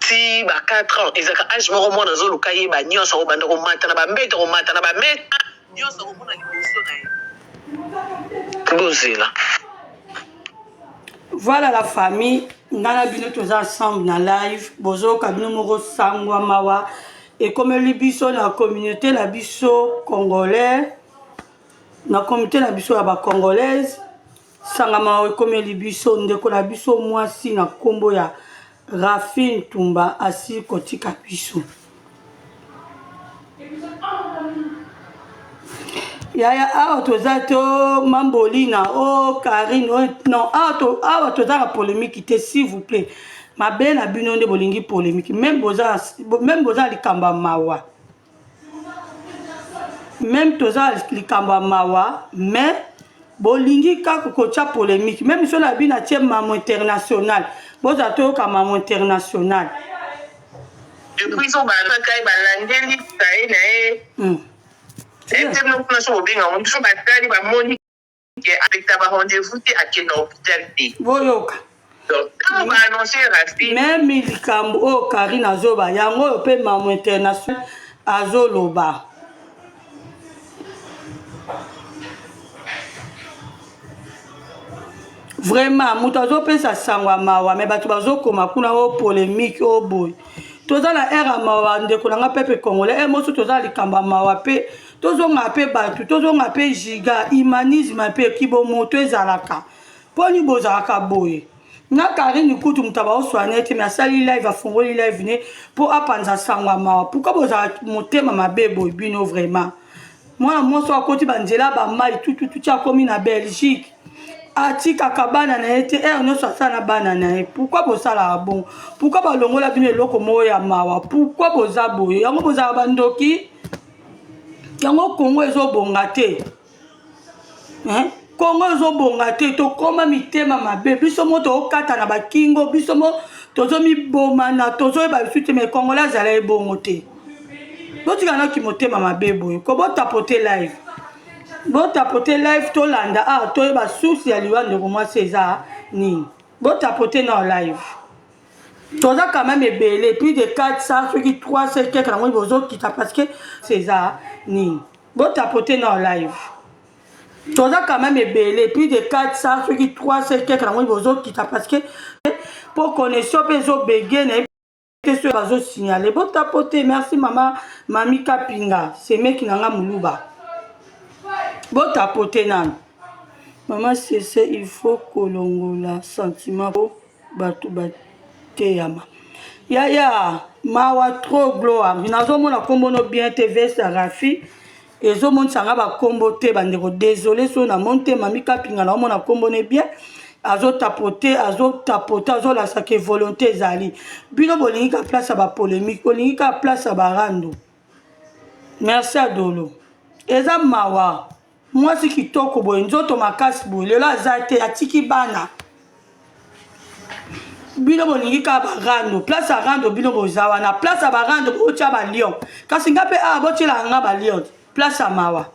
ti ba 4 ans ezalaka age moko mwana azoluka yeba nyonso akobanda komata na bambeto komata na bamesa nyonso akomona liboso na ye bozela. Voilà la famille, nga na bino toza ensemble na live, bozoyoka bino moko sangwa mawa ekomeli biso na communauté na biso congolais, na communauté na biso ya ba congolaise, sanga mawa ekomeli biso ndeko na biso mwasi na nkombo ya Raphine Tumba asili kotika biso. Yaya awa toza to mambolina o oh, Karine oh, non awa to, awa toza na polémique te s'il vous plaît mabe na bino nde bolingi polémique meme boza meme boza likambo ya mawa meme toza likambo ya mawa mais bolingi kaka kotya polémique meme so na bino atie mamo international bozala toyoka mamo international Depuis so balaka ye balandeli kaye na ye hmm. ete bino kuna so bobenga yango so batali bamoni ke apekta ba rendez-vous te akende na hôpital te boyoka ntango baannonce rafi meme likambo oyo karine azoba yango oyo mpe mamo international azoloba Vraiment moto azopesa sango ya mawa me bato bazokoma kuna o polemique o boye toza na ere ya mawa ndeko na nga peuple congolais ere mosusu toza na likambo ya mawa mpe tozonga mpe bato tozonga mpe giga humanisme mpe kibomoto ezalaka mpo nini bozalaka boye na karine kutu moto abaoswana ye te me asali live afongoli live ne mpo apanza sango ya mawa pourkui bozala motema mabe boye bino vraiment Mwana mwasi oyo akoti banzela ba mai tututu ti akomi na Belgique atikaka bana na ye te heure nyonso asala na bana na ye pourkui bosalaka bongo pourkui balongola bino eloko moko ya mawa pourkui boza boye yango bozala bandoki yango kongo ezobonga te hein? kongo ezobonga te tokoma mitema mabe biso mo tokokata na bakingo biso mo tozomibomana tozoyeba bisu te mai kongola azala ebongo te botika naki motema mabe boye ko botapote live botapote live tolanda awa ah, toyeba source ya liwa ndeko mwasi eza nini botapote na live toza quand même ebele plus de 400 soki 300 quelque nango bozokita parce que eza nini botapote na live toza quand même ebele plus de 400 soki 300 quelque nango bozokita parce que mpo connexion mpe ezobege na te soki bazosignale botapote merci mama mami kapinga semeki na nga moluba botapote nanu mama sese il faut kolongola sentiment po bato bateyama yaya mawa trop gloire nazomona nkombo no bien te veste rafi ezomonisa nga bakombo te bandeko desole so namoni te mami kapinga naomona nkombo ne bien azotapote azotapote azolakisa ke volonté ezali bino bolingi ka place ya bapolémique bolingi ka place ya barando merci adolo eza mawa mwasi kitoko boye nzoto makasi boye lelo aza te atiki bana bino bolingi kaka barando place ya rando bino boza wana place ya barando botya balion kasi nga mpe awa botyelaka nga balion place ya mawa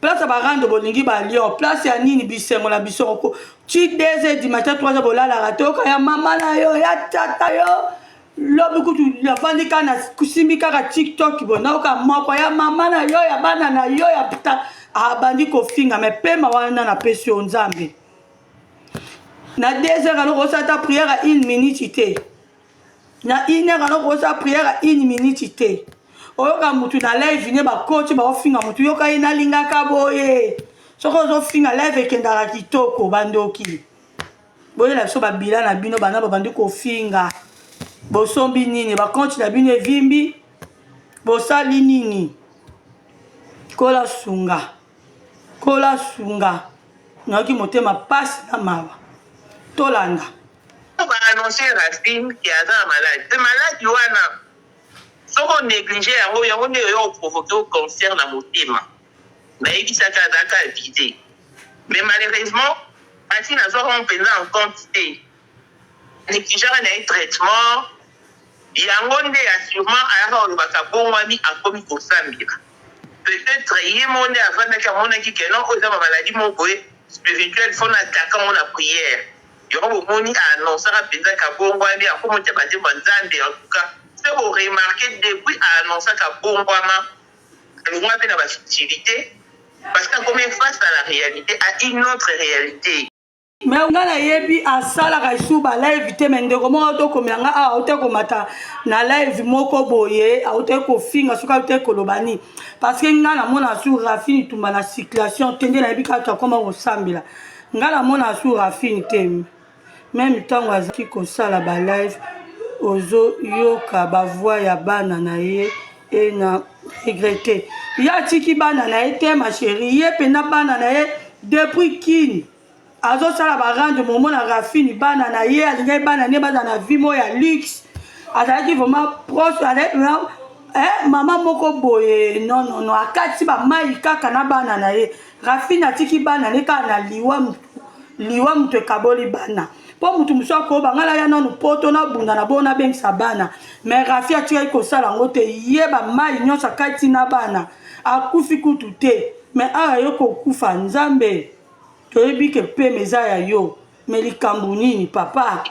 place ya barando bolingi balion place ya nini bisengo na biso ti 2 heures du matin 3 heures bolalaka toyoka ya mama na yo ya tata yo lobi kutu nafandi kaka nasimbi kaka tiktok boye nayoka moko ya mama na yo ya bana na yo ya ta abandi kofinga me pema wana napesi yo nzambe na 2 heures aloko osala ta prière ya une minute te na une heure aloko osala prière ya une minute te oyoka mutu na live ne bakoti baofinga mutu yoka ye nalingaka boye soki ozofinga live ekendaka kitoko bandoki Boyela biso ba bilan na bino bana babandi kofinga bosombi nini ba compte na bino evimbi bosali nini kola sunga kola sunga nayoki motema pasi na mawa tolanda ba annonce Racine ke aza na maladi pe maladi wana soki o neglige yango yango nde oyo provoque yo cancer na motema Nayebisaka azalaka avise mais malheureusement Racine azwaka ngo penza en compte te. Negligeaka na ye traitement yango nde ya surement ayaka kolobaka abongwami akomi kosambela peut etre ye moko nde avandaki amonaki que non oyo eza ba maladie moko boye spirituel faut na attaque yango na prière yango bomoni a annoncaka penza que abongwami akomi otia ba nzembo ya nzambe en tout cas soki bo remarque depuis a annoncaka abongwama alongwa pe na ba futilite parce que akomi face à la réalité à une autre réalité. Mais nga nayebi asalaka lisusu ba live te, mais ndeko moko auti okomela nga awa, auti komata na live moko boye, auti kofinga soki auti koloba nini, parce que nga namona su Rafine Tumba na circulation te, nde nayebi kaka akoma kosambela. Nga namona su Rafine te, meme ntango azalaki kosala ba live, ozoyoka ba voix ya bana na ye e na regrette. Ye atiki bana na ye te, ma chérie, ye mpena bana na ye depuis kini azosala ba rendre momo na Rafine, bana na ye alingaki bana ne bazala na vie moko ya luxe. Azalaki vraiment proche, azalaki vraiment eh, mama moko boye. Non, non, non, akati bamai kaka na bana na ye. Rafine atiki bana ne kaka na liwa, liwa moto ekaboli bana, mpo motu mosusu akoba ngai naya nanu poto nabunda na bongo nabengisa bana, mais Rafi atikaki kosala yango te. Ye bamai nyonso akati na bana, akufi kutu te, mais awa ye kokufa. Nzambe, toyebi ke pema eza ya yo, mais likambo nini, papa?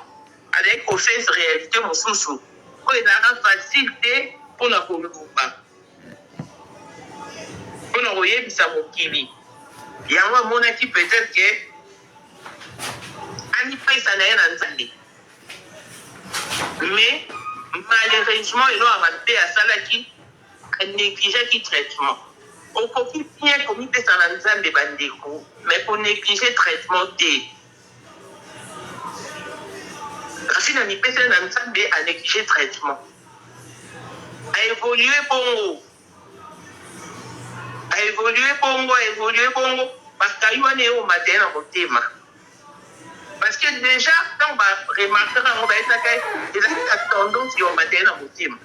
Azalaki koface réalité mosusu oyo ezalaka facile te mpona koloba, mpona koyebisa mokili yango. Amonaki peut-être ke amipesa na ye na Nzambe, mais malheureusement eloko ya mabe asalaki, anégligeaki traitement. Okoki bien komipesa na Nzambe, bandeko, mais konéglige traitement te. Kasi na mipesa na Nzambe, anéglige traitement, aévolue bongo, aévolue bongo, aévolue bongo, bakayi wana eyomata ye na motema, parce que déjà ntango baremarkaka yango, bayebisaka ezalaki na tendance yomata ye na motema.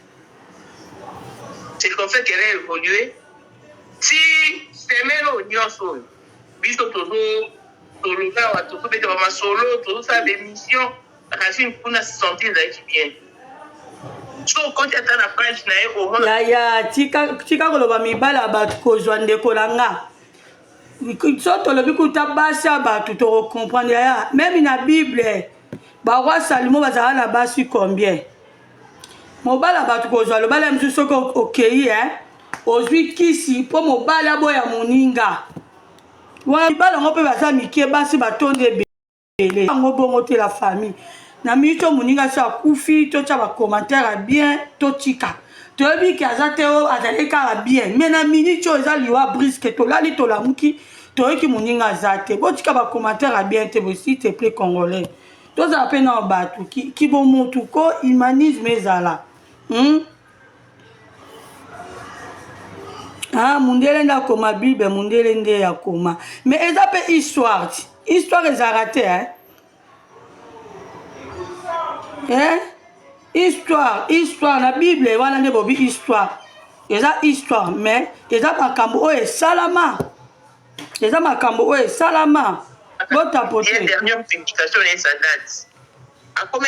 C'est comme ça qu'elle a évolué ti semaine oyo nyonso oyo biso tozo toloba awa, tozobeta bamasolo, tozosala baémission. Rafine kuna santé ezalaki bien. So okoti ata na page na ye, omona. Yaya, tika, tika koloba mibala ya bato kozwa. Ndeko na nga, so tolobi kuta basi ya bato, tokocomprendre. Yaya, même na Bible, baroi Salomo bazalaka na basi combien? Mobala bato kozwa, lobala ya mosusu. Soki okei, eh, ozwi kisi mpo mobali aboya moninga wana, mibala yango mpe baza mike, basi batondi ebele yango bongo te. La famille, na mingi to moninga so akufi, totya bacommentaire ya bien, totika. Toyebi ke aza te oyo azali kaka bien, mais na minute oyo eza liwa brusque. Tolali, tolamuki, toyoki moninga aza te. Botika bacommentaire ya bien te boye, s'il te plaît. Congolais, tozala mpe na bato kibomotu ko humanisme ezala, Ah, mundele nde akoma Bible, mundele nde akoma, mais eza mpe histoire ti histoire ezalaka te, eh? Eh? Histoire, histoire na Bible wana nde bobi histoire eza histoire, mais eza makambo oyo esalama, eza makambo oyo esalama. Botapote. Dernière publication na ye, ça date. Akomi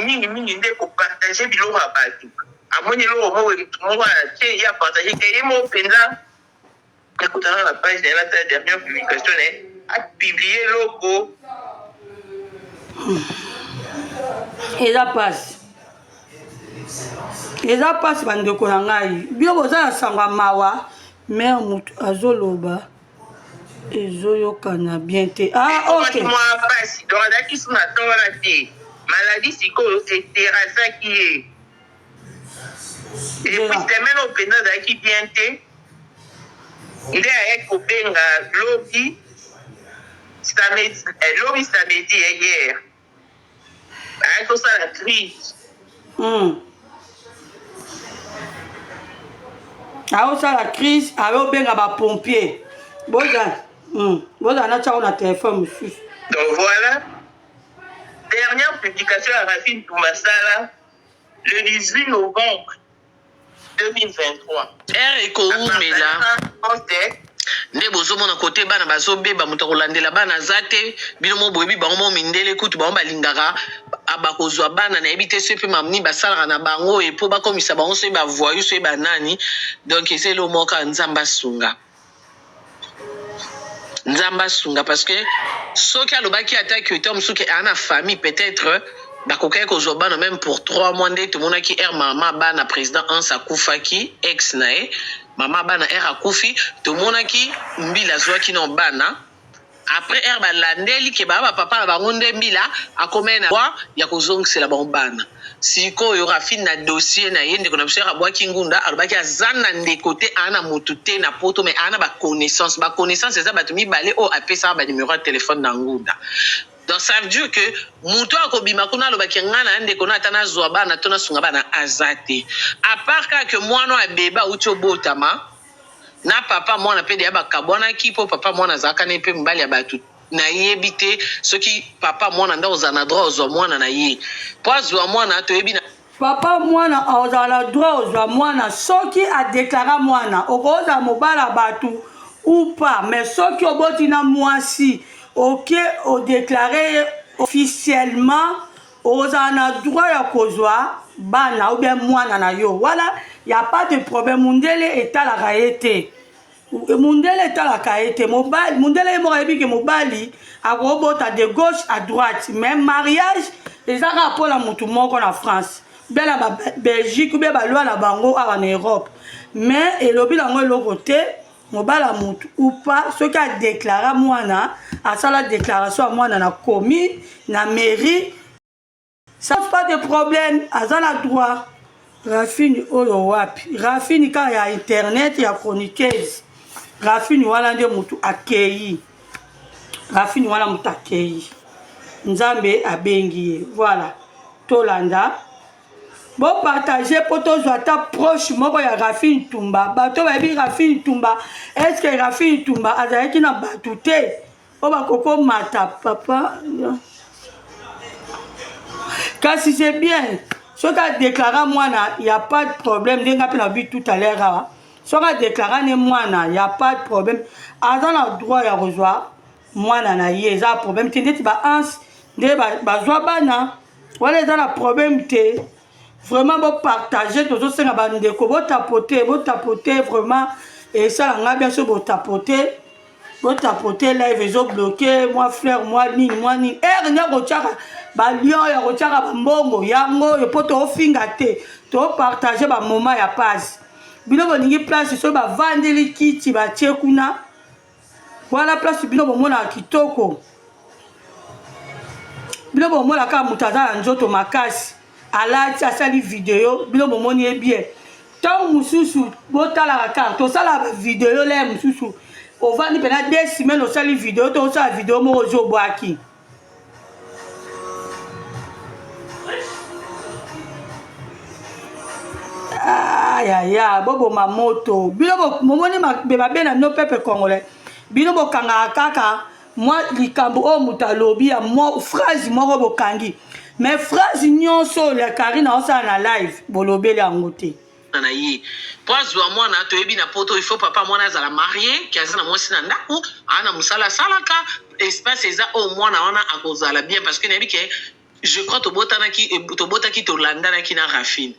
mingimingi nde kopartage biloko ya bato. Amoni eloko moko, motu moko atie, ye apartage ke ye moko mpenza. Ekutana na page na ye, natala dernière publication na ye, apublie eloko. Eza mpasi, eza mpasi, bandeko na ngai. Bino boza na sango ya mawa. Mare motu azoloba, ezoyokana bien te. Ah, ok. Mwa mpasi, donc azalaki su na temps wana te. Maladie sikoyo eterasaki ye, et puis semaine oyo mpenza azalaki bien te. Nde ayaki kobenga lobi samedi, lobi samedi ya hier, ayaki kosala crise. Aosala crise, ayobenga bapompier. Bozala natiako na telefone mosusu. Donc voilà dernière publication ya Rafine Tumasala, le 18 novembre 2023. Ere ekoumela nde bozomona kote bana bazobeba, moto akolandela bana aza te. Bino mo boyebi bango mo mindele kutu bango balingaka. bakozwa bana, nayebi te soki mpe mamni basalaka na bango e mpo bakomisa bango soki bavoyu soki banani. Donc eza eloko moko kaka Nzambe asunga, Nzambe asunga, parce que soki alobaki ata ke to mosusu aa na famille, peut-être bakokaki kozwa bana même pour 3 mois. Nde tomonaki ere mama bana président Hans akufaki, ex na ye, mama bana ere akufi, tomonaki mbila azwaki na bana. Après ere balandeli ke baa bapapa na bango, nde mbila akomai na droit ya kozongisela bango bana. Sikoyo Rafine na dossier na ye, ndeko na biso ere abwaki ngunda, alobaki aza na ndeko te, aa na motu te na poto, mais aa na baconnaissance. Baconnaissance eza bato mibale oyo apesaka banumero ya telefone na ngunda. Donc ça veut dire que moto akobima kuna alobaki ngai na ndeko na ata nazwa bana to nasunga bana aza te, à part kaka ke mwana oyo abeba auti obotama na papa mwana mpe deya bakabwanaki, mpo papa mwana azalaka ne mpe mobali ya bato. Nayebi te soki papa mwana nde ozala na droit ozwa mwana na ye, mpo azwa mwana toyebi na Papa mwana ozala na droit ozwa mwana soki adeklara mwana. Okozala mobala bato ou pas, mais soki oboti na mwasi, oke odeklare ye officiellement, ozala na droit ya kozwa bana ou bien mwana na yo. Wana ya pas de problème. Mundele etalaka ye te, mundele etalaka ye te. Mobali, mundele ye moko ayebi ke mobali akobota de gauche à droite, mais mariage eza kaka mpona motu moko na France, bien na Babelgique, bien balwa na bango awa na Europe. Mais elobi nango eloko te, mobali ya motu ou pas, soki adeklara mwana, asala déclaration ya mwana na commune, na mairie, ça pas de problème, aza na droit. Rafine oyo wapi? Rafine kaka ya internet, ya chroniqueuse. Rafine wana nde motu akei, Rafine wana motu akei, Nzambe abengi ye. Voilà, tolanda, bopartage mpo tozwa ata proche moko ya Rafine Tumba. Bato bayebi Rafine Tumba, est-ce Rafine Tumba azalaki na bato te oyo bakokomata papa? Kasi c'est bien, soki adeklara mwana, ya pas de problème. Ndenge mpe na bi tout à l'heure awa, soki adeklara ne mwana, ya pas de problème, aza na droit ya kozwa mwana na ye, eza problème te. Ndeti baanse nde bazwa bana wana, eza na problème te. Vraiment bopartage, tozosenga bandeko botapote, botapote vraiment, esala ngai bien so botapote, botapote. Live ezobloke, mwa fleur, mwa nini, mwa nini, ere nde kotiaka balion ya kotiaka bambongo yango oyo, mpo toofinga te, topartage bamoma ya pasi. Bino bolingi place soki bavandeli kiti batie kuna, wana place bino bomonaka kitoko. Bino bomonaka kaka moto aza na nzoto makasi, alati, asali video, bino bomoni ye bien. Ntango mosusu botalaka kaka tosalaka bavideo le mosusu, ovandi mpena 2 semaines, osali video to osala video moko, ozobwaki. Ayaya, boboma moto. Bino bomoni mabe na bino, peuple congolais. Bino bokangaka kaka mwa likambo oyo moto alobi ya mwa phrase moko, bokangi, mais phrase nyonso oyo ya Karine aosala na live, bolobeli yango te. Na ye mpo azwa mwana, toyebi na poto il faut papa mwana azala marie, ke aza na mwasi na ndako, aa na mosala asalaka, espace eza oyo mwana wana akozala bien. Parce que nayebi ke je crois tobotanaki, tobotaki, tolandanaki na Rafine.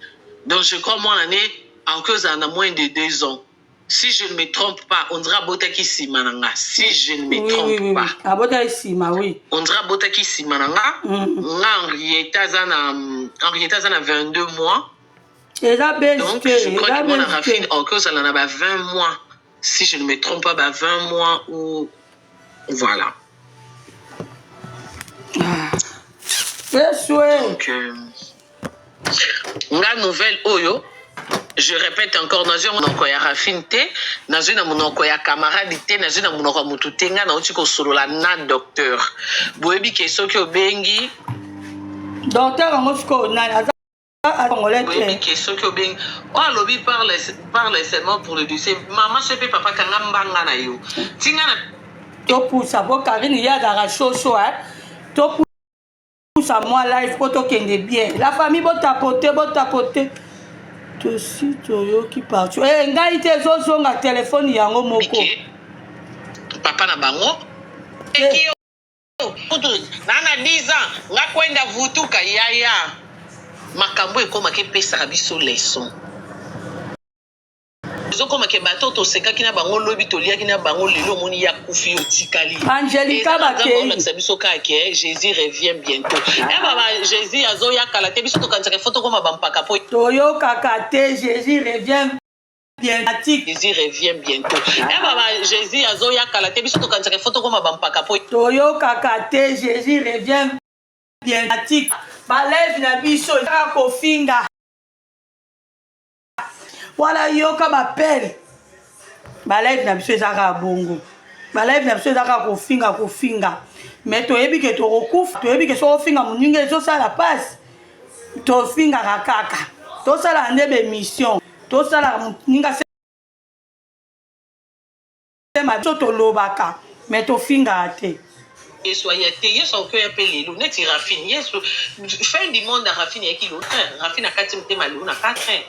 Donc je crois mwana ne akoki ozala na moins de 2 ans, si je ne me trompe pas. On dirait abotaki nsima na nga, si je ne me trompe pas. Abotaki nsima, oui. On dirait abotaki nsima na nga. Nga Henrietta aza na 22 mois. Eza Donc je crois que mwana Rafine akoki ozala na ba 20 mois, si je ne me trompe pas, ba 20 mois ou voilà. Eswe. Donc nga nouvelle oyo, je répète encore, nazwi yango monoko ya Rafine te, nazwi na monoko ya camarade te, nazwi na monoko ya motu te. Nga nauti kosolola na docteur. Boyebi ke soki obengi Docteur yango sikoyo nani? Aza congolais? Boyebi Te. Ke soki obengi oyo alobi parle, parle seulement pour le dossier mama. So mpe papa, kanga mbanga na yo, tinga na Topusa po Karine ye azalaka shosho. Topusa mwa live mpo tokende bien. La famille, botapote, botapote. Tosi toyoki partout. Ngai te, ezozonga telefone yango moko. Papa na bango eki. Kutu na na 10 ans nga kwenda vutuka yaya. Makambo ekomaka epesaka biso leçon. Ezokoma ke bato tosekaki na bango lobi toliaki na bango lelo omoni ya kufi otikali. Angelica Nzambe bakei. aolakisa biso kaka ke Jésus revient bientôt. Eh baba Jésus azoya kala te biso tokanisaka fo tokoma bampaka po Toyokaka te Jésus revient bientôt. Jésus revient bientôt. Eh baba Jésus azoya kala te biso tokanisaka fo tokoma bampaka po Toyokaka te Jésus revient bientôt. Balève na biso kaka kofinga. Wana yoka bapele. Balève na biso eza kaka bongo. Balève na biso eza kaka kofinga kofinga. Mais toyebi ke tokokufa, toyebi ke soki ofinga moninga ezosala pasi. Tofingaka kaka. Tosalaka nde bemission. Tosalaka moninga sema biso tolobaka mais tofingaka te. Yesu aya te, Yesu akoki oya mpe lelo neti Rafine. Yesu fin du monde ya Rafine eyaki lelo te. Rafine akati motema lelo na 4 heures.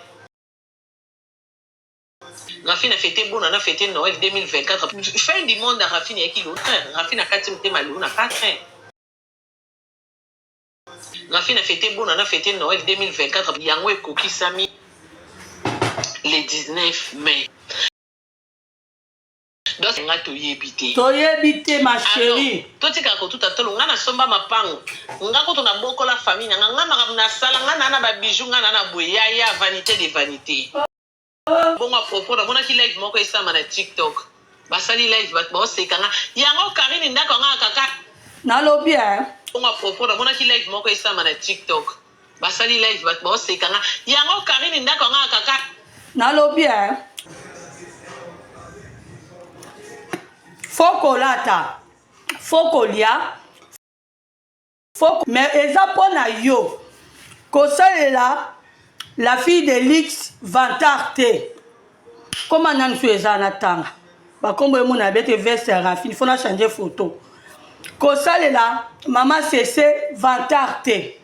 Rafine a fete bona na fete Noël 2024. Fin du monde ya Rafine eyaki lelo te. Rafine akati motema lelo na 4 heures. Rafine a fete bona na fete Noël 2024 yango ekokisami le 19 mai. Donc nga toyebi te. Toyebi te ma chérie. Totikaka kotuta tolo nga nasomba mapango nga kutu nabokola famille na nga nga makambo nasala nga na na ba bijoux nga na na boye yaya vanité de vanité. Bongo à propos namonaki live moko esama na TikTok basali live bato baoseka nga yango Karine ndako nga kaka nalobi eh. Bongo à propos namonaki live moko esama na TikTok basali live bato baoseka nga yango Karine ndako nga kaka nalobi eh. Faut kolata, faut kolia, faut mais eza mpo na yo kosalela la fille de luxe vantard te. Koma nani so eza na tanga bakombo emona bete veste ya Rafine faut na changer photo. Kosalela mama Sese vantard te.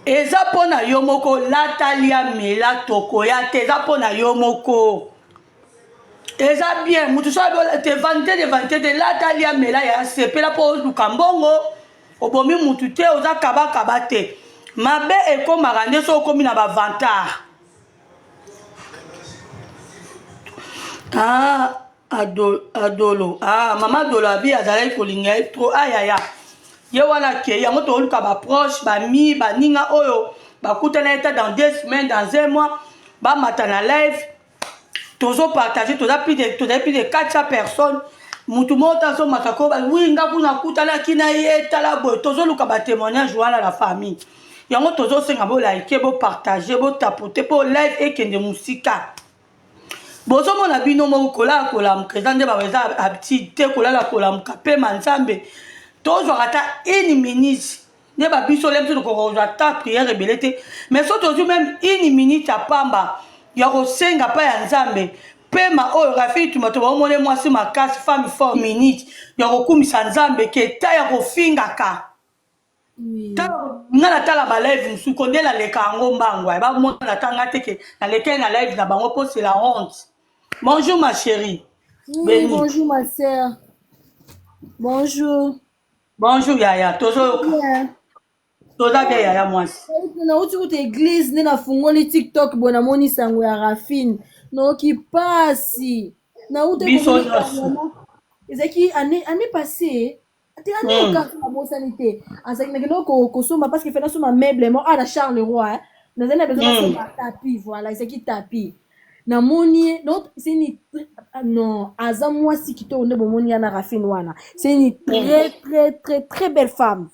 Eza mpo na yo moko lata lia mela tokoya te eza mpo na yo moko. Eza bien mutu so te vanité de vanité te lata lia mela ya sepela mpo oluka mbongo obomi mutu te oza kabakaba te mabe ekomaka nde so okomi na bavantard. Ah, adolo ah, mama adolo abi azalaki kolinga ye trop ayaya ye wana ke yango toluka baproche bami baninga oyo bakutana ye ta dans 2 semaines dans un mois bamata na live tozo partage toza plus de tozali plus de 400 personnes mutu moko te azomata ko wi nga kuna akutanaki na ye tala boye tozoluka batémoignage wana la famille yango tozosenga bolike bopartage botapote mpo live ekende mosika. Bozomona bino moko kolala kolamuka eza nde baba eza habitude te kolala kolamuka pema nzambe tozwaka ata une minute nde babiso le biso tokoka kozwa ata prière ebele te mais so tozwi meme une minute ya pamba ya kosenga pa ya nzambe pema oyo Rafi Tuma to baomone mwasi makasi femme fort minute ya kokumisa nzambe ke ta ya kofingaka. Nga natala balive mosusu ko nde naleka yango mbangu ay bamona ata nga te ke nalekeli na live na bango mpo c'est la honte. Bonjour ma chérie. Oui, Béni. bonjour ma sœur. Bonjour. Bonjour yaya, tozoyoka. Bien. Toza bien yaya mwasi. Nauti kuta église nde nafungoli TikTok boye namoni sango ya Rafine. Naoki pasi. Nauti Biso komona nyonso. vraiment ezalaki année année passée te année okati nabosani te azalaki nakende kosomba parce que fe nasomba meuble mo ah na Charles-Roi eh. Nazali na besoin nasomba tapis voilà ezalaki tapis namoni ye donc c'est une non aza mwasi kitoko nde bomoni ya na Rafine wana c'est une très très très très belle femme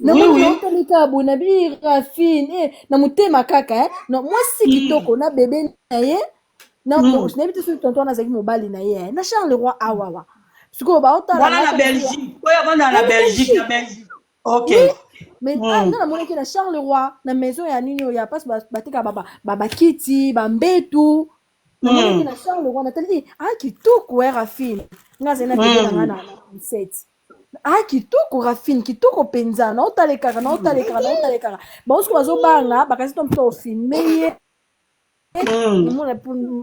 namoni naotali kaka boye na bi Rafine eh, na motema kaka eh. Non mwasi kitoko na bebe na ye na nayebi te soki tonton wana azalaki mobali na ye eh. Na Charles-Roi awawa sikoyo baotala Wana na nga Belgique. Oyo avanda na na Belgique, na Belgique Belgique. Ok. Oui, mais ah, nga namonaki na Charles-Roi na maison ya nini oyo ya place bateka bakiti bambetu namonaki na Charles-Roi natali eh, ah kitoko eh, Rafine nga azali na bebe na nga na 7 ah kitoko Rafine kitoko mpenza naotalekaka naotalekaka naotalekaka bango sikoyo bazobanga bakasi to moto ofilme ye omona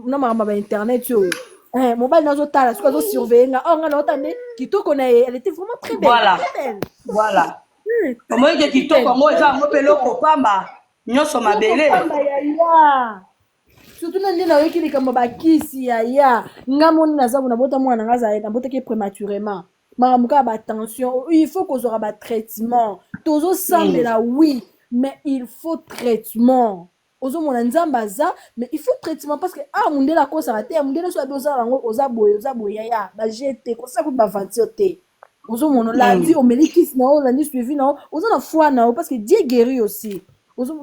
na makambo ya bainternet oyo. Eh, mobali nazotala soki azosurveille nga, or nga naota nde kitoko na ye. Elle était vraiment très belle. Voilà. Très belle. Voilà. Très Omoni ke kitoko belle. yango eza yango mpe eloko pamba nyonso mabele. Pamba yaya, surtout na nde nayoki likambo bakisi yaya. Nga moni naza bo nabota mwana nga azala, nabotaki prématurément. Makambo kaka batension, il faut kozwaka batraitement. Tozosambela, oui, mais il faut traitement. Ozomona Nzambe aza, mais il faut traitement, parce que ah, mundele akosaka te. Mundele so abi ozala yango, oza boye, oza boye yaya, baje te, kosala kutu baventure te. Ozomona olandi, omeli kisi na yo, olandi suivi na yo, oza na foi na yo, parce que Dieu guérit aussi.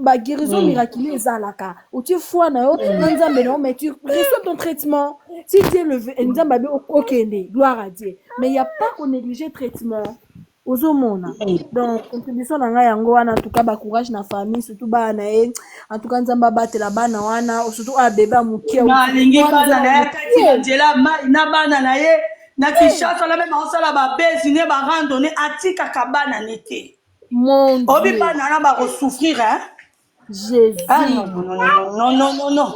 Baguérison miraculeux ezalaka. Otie foi na yo na Nzambe na yo, mais tu reçois ton traitement si Dieu le veut. Nzambe abi okende, gloire à Dieu, mais il y a pas konégliger traitement. Ozomona, donc contribution na ngai yango wana. En tout cas, bacourage na famille, surtout bana na ye. En tout cas, Nzambe abatela bana wana, surtout oyo bebe ya moke. Nalingi bana na ye kati na nzela mai na bana na ye na Kinshasa na meme aosala babezi ne barandonne, atikaka bana ne te. Mon Obi Dieu. Bana wana bakosouffrir, hein? Jésus. Ah non, non, non, non, non, non, non.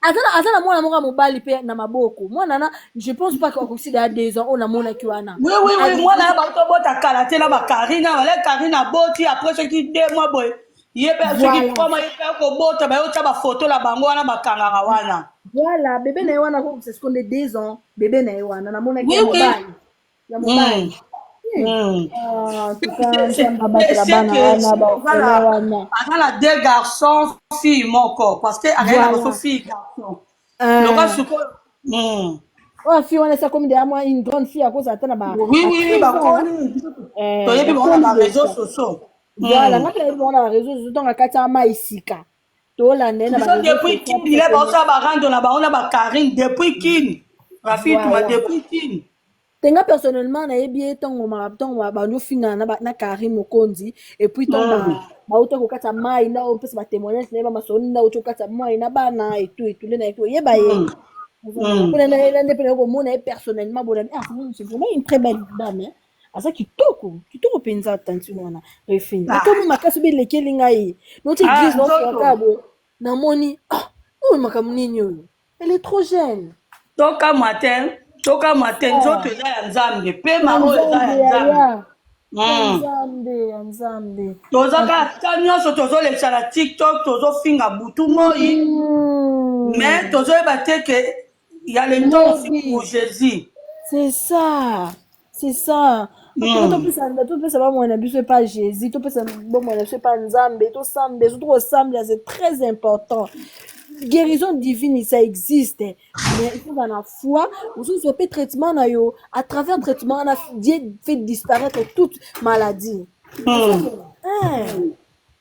Aza na mwana moko ya mobali mpe na maboko. Mwana na, je pense pas akokisi deya 2 ans oyo namonaki wana. Oui, mwana ya bato kala te na bakarine wala Karine aboti après soki 2 mois boye, ye mpe soki 3 mois, ye mpe akobota. Bayotya bafoto na bango wana, bakangaka wana. Voilà, bebe na ye wana akokisa siko nde 2 ans. Bebe na ye wana namonaki ya mobali, ya mobali. Ah, en tout cas, Nzambe abatela bana wana, baorphelin wana. Aza na deux garçons, fille moko, parce que azali na baso fille, garçon loka sikoyo. Oyo fille wana esi akomi deya mwa une grande fille, akozala ata na ba Oui, bakoli, toyebi bango na baréseau sociaux. Voilà, nga mpe nayebi bango na baréseau sociaux. Ntongo akati ya mai sika, tolanda ye na Biso depuis Kini le baosala barando na bango na bakarine depuis Kini, Rafi Tuma depuis Kini. Te, nga personnellement nayebi ye ntongo ntongo bandi ofingana na Karine Mokonzi, et puis ntongo bauta kokata mai nda opesa batémoignage na ye, bamasolo nda auti kokata mai na bana etu etu, nde nayebi oyeba ye mpona nde mpe naye komona ye personnellement. Bonami, ah, c'est vraiment une très belle dame, hein. Aza kitoko, kitoko mpenza. Tantine wana Refine akomi makasi obe elekeli ngai noti église naofaka boye, namoni, ah, oyo makambo nini oyo? Elle est trop jeune. Tokamwa te, tokamwa te. Nzoto eza ya Nzambe, pema oyo eza ya Nzambe. Ya Nzambe, ya Nzambe. Toza kaka ta nyonso tozolekisa na TikTok, tozofinga butu moi, mais tozoyeba te ke ya le temps aussi pour Jésus. C'est ça, c'est ça. Topesa bamwana na biso epa Jésus, topesa bomwana na biso epa Nzambe, tosambela, surtout kosambela, c'est très important. Guérison divine, ça existe, mais il faut na foi. Mosusu mpe traitement na yo, à travers traitement wana, Dieu fait disparaître toute maladie.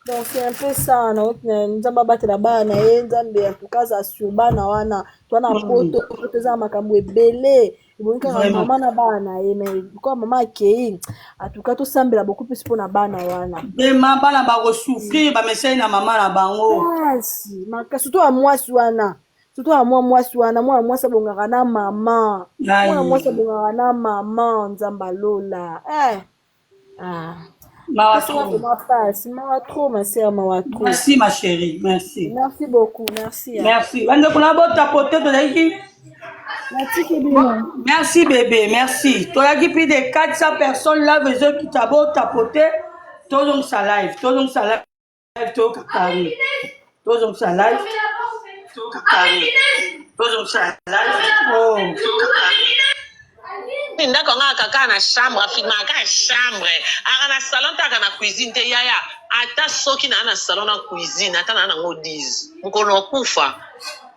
Donc c'est un peu ça. Nzambe abatela bana na ye. Nzambe en tout cas aza sur bana wana. To na poto, poto eza makambo ebele. Ebongi kaka mama na bana na ye, mais kwa mama akei. En tout cas, tosambela beaucoup plus mpona bana wana. Vraiment, bana bakosouffrir, bamesai na mama na bango. Makasi, makasi, surtout ya mwasi wana, surtout ya mwa mwasi wana. Mwana mwasi abongaka na mama, mwana mwasi abongaka na mama. Nzambe alola, eh. Ah. Mawa trop. Makasi, mawa trop, ma sœur, mawa trop. Merci, ma chérie, merci. Merci beaucoup, merci. Merci bandeko na bota pote tozalaki. Natiki bino. Merci bébé, merci. Toyaki plus de 400 personnes live ezokita. Botapote, tozongisa live, tozongisa live, toyoka Karine. Tozongisa live, toyoka Karine. Tozongisa live, oh. Ndako yango aka kaka na chambre, afilmaka kaka chambre, aka na salon te, aka na cuisine te. Yaya, ata soki naa na salon na cuisine, ata naa nango 10, mokolo okufa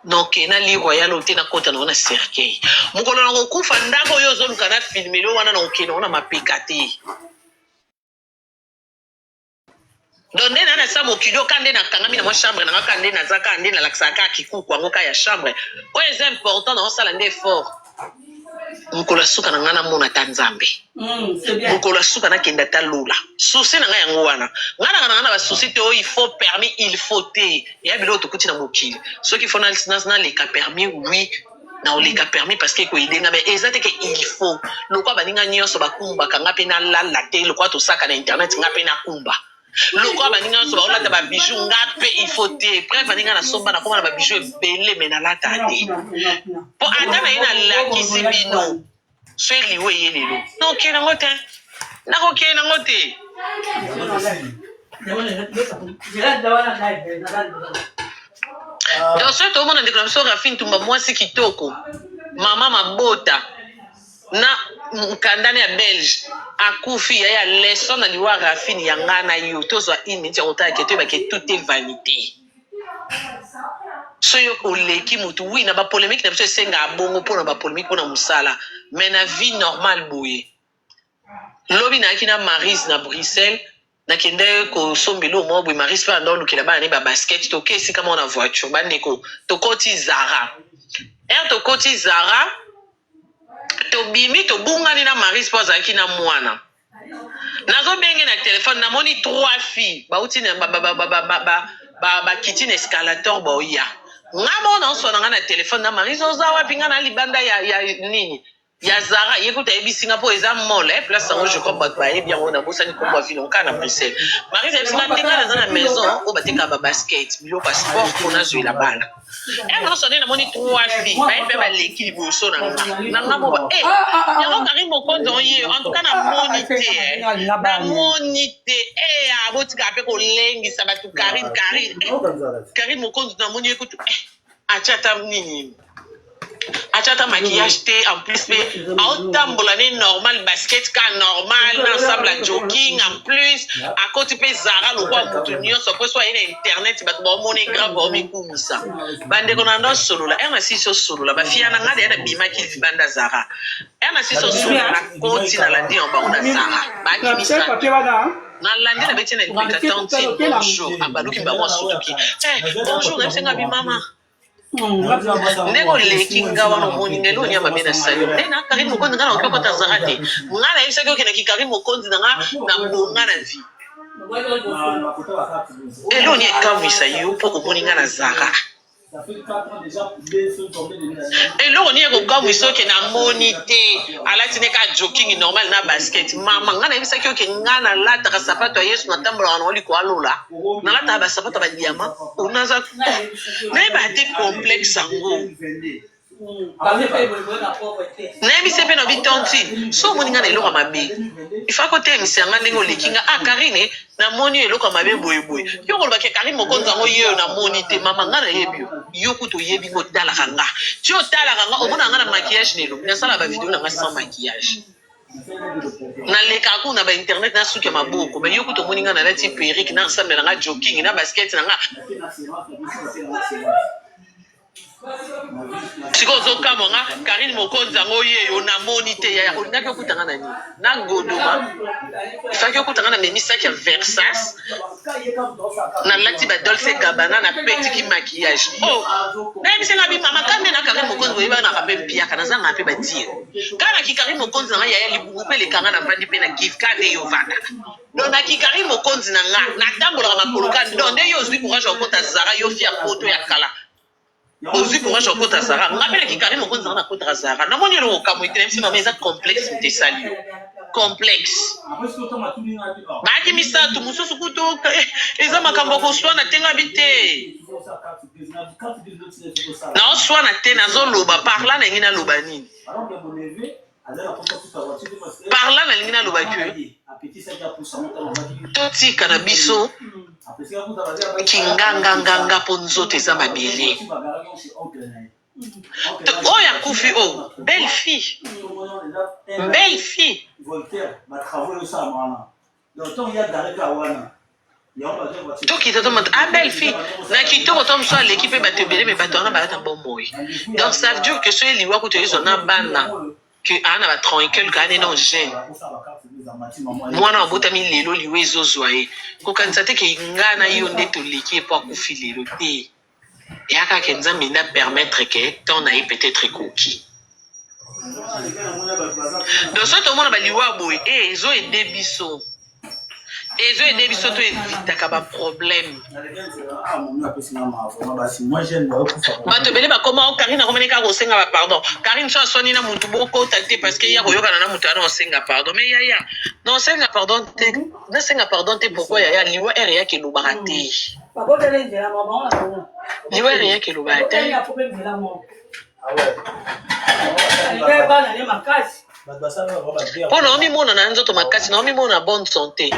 noke na lit royal oyo te, nakota nango na cercueil. Mokolo na kokufa, ndako oyo ozoluka na filmele wana, na okende ngo na mapeka te. Donc nde na sa mokili oyo, ka nde nakangami na mwa chambre nanga, ka nde naza, ka nde nalakisaka kaka kikuku yango ka ya chambre oyo. Eza important na osala nde effort. Mokolo ya suka na ngai namona ata Nzambe. Mokolo ya suka nakende ata lola. Souci na ngai yango wana. Ngai nanga nanga na basusi te oyo il faut permis, il faut te. Eya biloko tokuti na mokili. Soki faut naleka permis, oui, na oleka permis, parce que ekoyede nga. Mais eza te ke il faut lokwa baninga nyonso bakumbaka, nga mpe nalala te. Lokwa tosaka na internet, nga mpe nakumba. Lokola baninga nyonso baolata ba bijoux, nga mpe il faut te. Preuve, aninga nasomba, nakoma na ba bijoux ebele, me nalata te. Mpo ata na ye nalakisi bino, so eliwa eye lelo, nakokende yango te, nakokende yango te. Donc soki toomona ndeko na biso Rafine Tumba, mwasi kitoko, mama mabota na mokandani ya Belge, akufi, yaya, leçon na liwa Rafine ya nga na yo, tozwa une minute ya kotala ke toyebake tout est vanité. So yo oleki motu, wi, na bapolémique na biso esengaka bongo mpona bapolémique, mpona mosala, mais na vie normale boye. Lobi nayaki na Marise na Bruxelles, nakende kosomba eloko moko boye. Marise mpe anda olukela bana ne babasket. Toke esika moko na voiture, bandeko, tokoti Zara. Ere tokoti Zara, tobimi, tobungani na Marise mpo azalaki na mwana. Nazobenge na telefone, namoni trois filles bauti na bakiti na escalator, baoya. Nga moko naoswana nga na telefone na Marise: "Oza wapi?" Nga na libanda ya nini, ya Zara. Ye kuta ayebisi nga, mpo eza mall, place yango, je crois bato bayebi yango, nabosani kombo ya ville, kaka na Bruxelles. Marise ayebisi nga te, nga naza na maison oyo batekaka babasket, biloko ya sport, mpo nazwela bana. E nyonso nde namoni trois filles baye mpe baleki liboso na nga na nga mo ba yango Karine Mokonzi oye. En tout cas namoni te, namoni te. Abotikaka mpe kolengisa bato. Karine, Karine, Karine Mokonzi, namoni ye kutu atia ata nini, atia ata maquillage te. En plus mpe aotambola ne normal, basket ka normal na ensemble ya jogging. En plus akoti mpe Zara lokwa motu nyonso. Apres so aye na internet, bato baomona grave, baomikumisa. Bandeko na ndo osolola ere na sisi osolola, bafia na nga deya nabimaki libanda Zara. Ere na sisi osolola, nakoti, nalandi yango bango na Zara, bakimisa. Nalandi, nabeti na lipeka: "Tantine, bonjour." Abaluki bango, asutuki: "Bonjour." Nayebisenga bi: "Mama, ndenge oleki nga wana, omoni nga eloni ya mabe na sali nde na Karine Mokonzi. Nga na oki okota Zara te. Nga nayebisaki okendaki Karine Mokonzi na nga na mbonga na vie. Eloni ekamwisa yo mpo omoni nga na Zara? Eloko nini ekokamwisa oke namoni te? Alati ne ka jogging normal na basket. Mama, nga nayebisaki oke nga nalataka sapato ya Yesu, natambolaka nango liko alola, nalataka basapato ya badiama. Onaza nayeba te complexe yango. Nayebisi mpe na bi: 'Tantine, so omoni nga na eloko ya mabe, ifa kotelemisa yanga ndenge oleki nga. Ah Karine, namoni yo eloko ya mabe boyeboye, yo kolobaki Karine Mokonzi yango ye oyo namoni te. Mama, nga nayebi yo, yo kutu oyebi nga, otalaka nga ti otalaka nga, omona nga na maquillage na elongi. Nasala bavideo na nga sans maquillage, nalekaka kuna na bainternet na suki ya maboko. Me yo kutu omoni nga nalati perruque na ensemble na nga jogging na basket na nga. Sikoyo ozokamwa nga Karine Mokonzi yango ye yo namoni te. Yaya, olingaki okutanga na nini? Na godoma ifaki okutanga na memi saki ya Versace, nalati ba Dolce Gabbana, napetiki maquillage. Oh, nayebisanga bi: 'Mama, ka nde na Karine Mokonzi boyebanaka mpe mpiaka, nazanga mpe badire kaka naki Karine Mokonzi na nga. Yaya, libumu mpe elekanga, navandi mpe na kive ka nde yo ovandaka. Donc naki Karine Mokonzi na nga, natambolaka makolo ka. Donc nde yo ozwi courage ya kokota Zara, yo fille ya poto ya kala, ozwi courage ya kokota Zara. Nga mpe naki Karine Mokonzi na nga, nakotaka Zara, namoni eloko kamwe te. Nayebisi mama, eza complexe moto esali yo complexe. Bayaki misato mosusu kutu, eza makambo ya koswana te. Nga bi te, naoswana te, nazoloba parla. Nalingi naloba nini parla? Nalingi naloba ke totika na biso kinganganganga, mpo nzoto eza mabele. Oyo akufi oyo, belle fille, belle fille. Tokita tomata. Ah, belle fille na kitoko to mosu aleki mpe bato ebele, me bato wana balata bomoi. Donc ça veut dire que so eliwa kutu ezwa na bana ke aa na ba 30 et quelque, ane non jeune, mwana abotami lelo, liwa ezozwa ye. Kokanisa te ke nga na yo nde toleki ye mpo akufi lelo te. Eya kaka Nzambe nde apermettre ke temps na ye peut-être ekoki. Donc so tomona baliwa boye, e ezoaider biso. Ezo aider biso to evitaka ba problème. Bato ebele bakoma o Karine akomani kaka kosenga ba pardon. Karine so aswani na mutu bokota te parce que ye akoyokana na mutu wana osenga pardon. Mais yaya, na osenga pardon te, nasenga pardon te pourquoi yaya liwa ere yake elobaka te. Liwa ere yake elobaka te. Mpo na omimona na nzoto makasi, na omimona na bonne santé.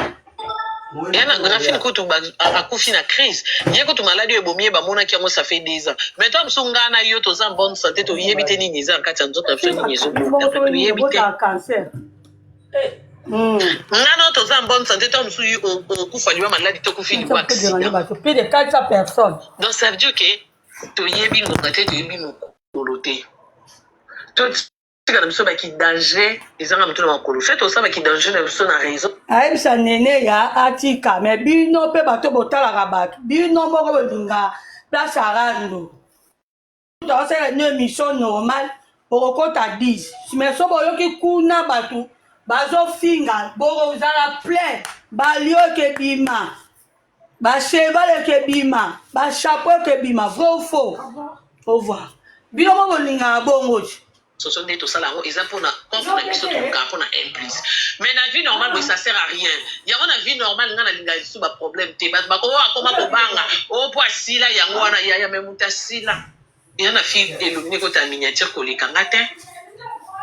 Ya na Grafine kutu akufi na crise. Ye kutu maladi oyo ebomi ye bamonaki yango ça fait 2 ans. Mais toi mosusu ngai na yo toza en bonne santé toyebi te nini eza na kati ya nzoto na biso nini ezobota toyebi te. Nga na toza en bonne santé toi mosusu okufa liwa maladi to okufi liwa accident. Plus de 400 personnes. Donc ça veut dire que toyebi ngonga te toyebi mokolo te. Totika na biso baki danger ezanga motu na makolo fe tosala baki danger na biso na raison. Ayebisa nene ya atika me bino mpe bato botalaka bato bino moko bolinga place ya rando tosala no émission normale bokokota 10 mais so boyoki kuna bato bazofinga bokozala plein balio ekebima bacheval ekebima bachapeau ekebima vrai ou faux au revoir bino moko bolingaka bongo ti Soso nde tosala yango eza mpona coffre na biso tolukaka mpona un plus mais na vie normale boye ça sert à rien yango na vie normale nga nalingaka lisusu ba problème te bato bako oyo akoma kobanga oyo mpo asila yango wana yaya me moto asila ya na fille elongi ekota ya miniature koleka nga te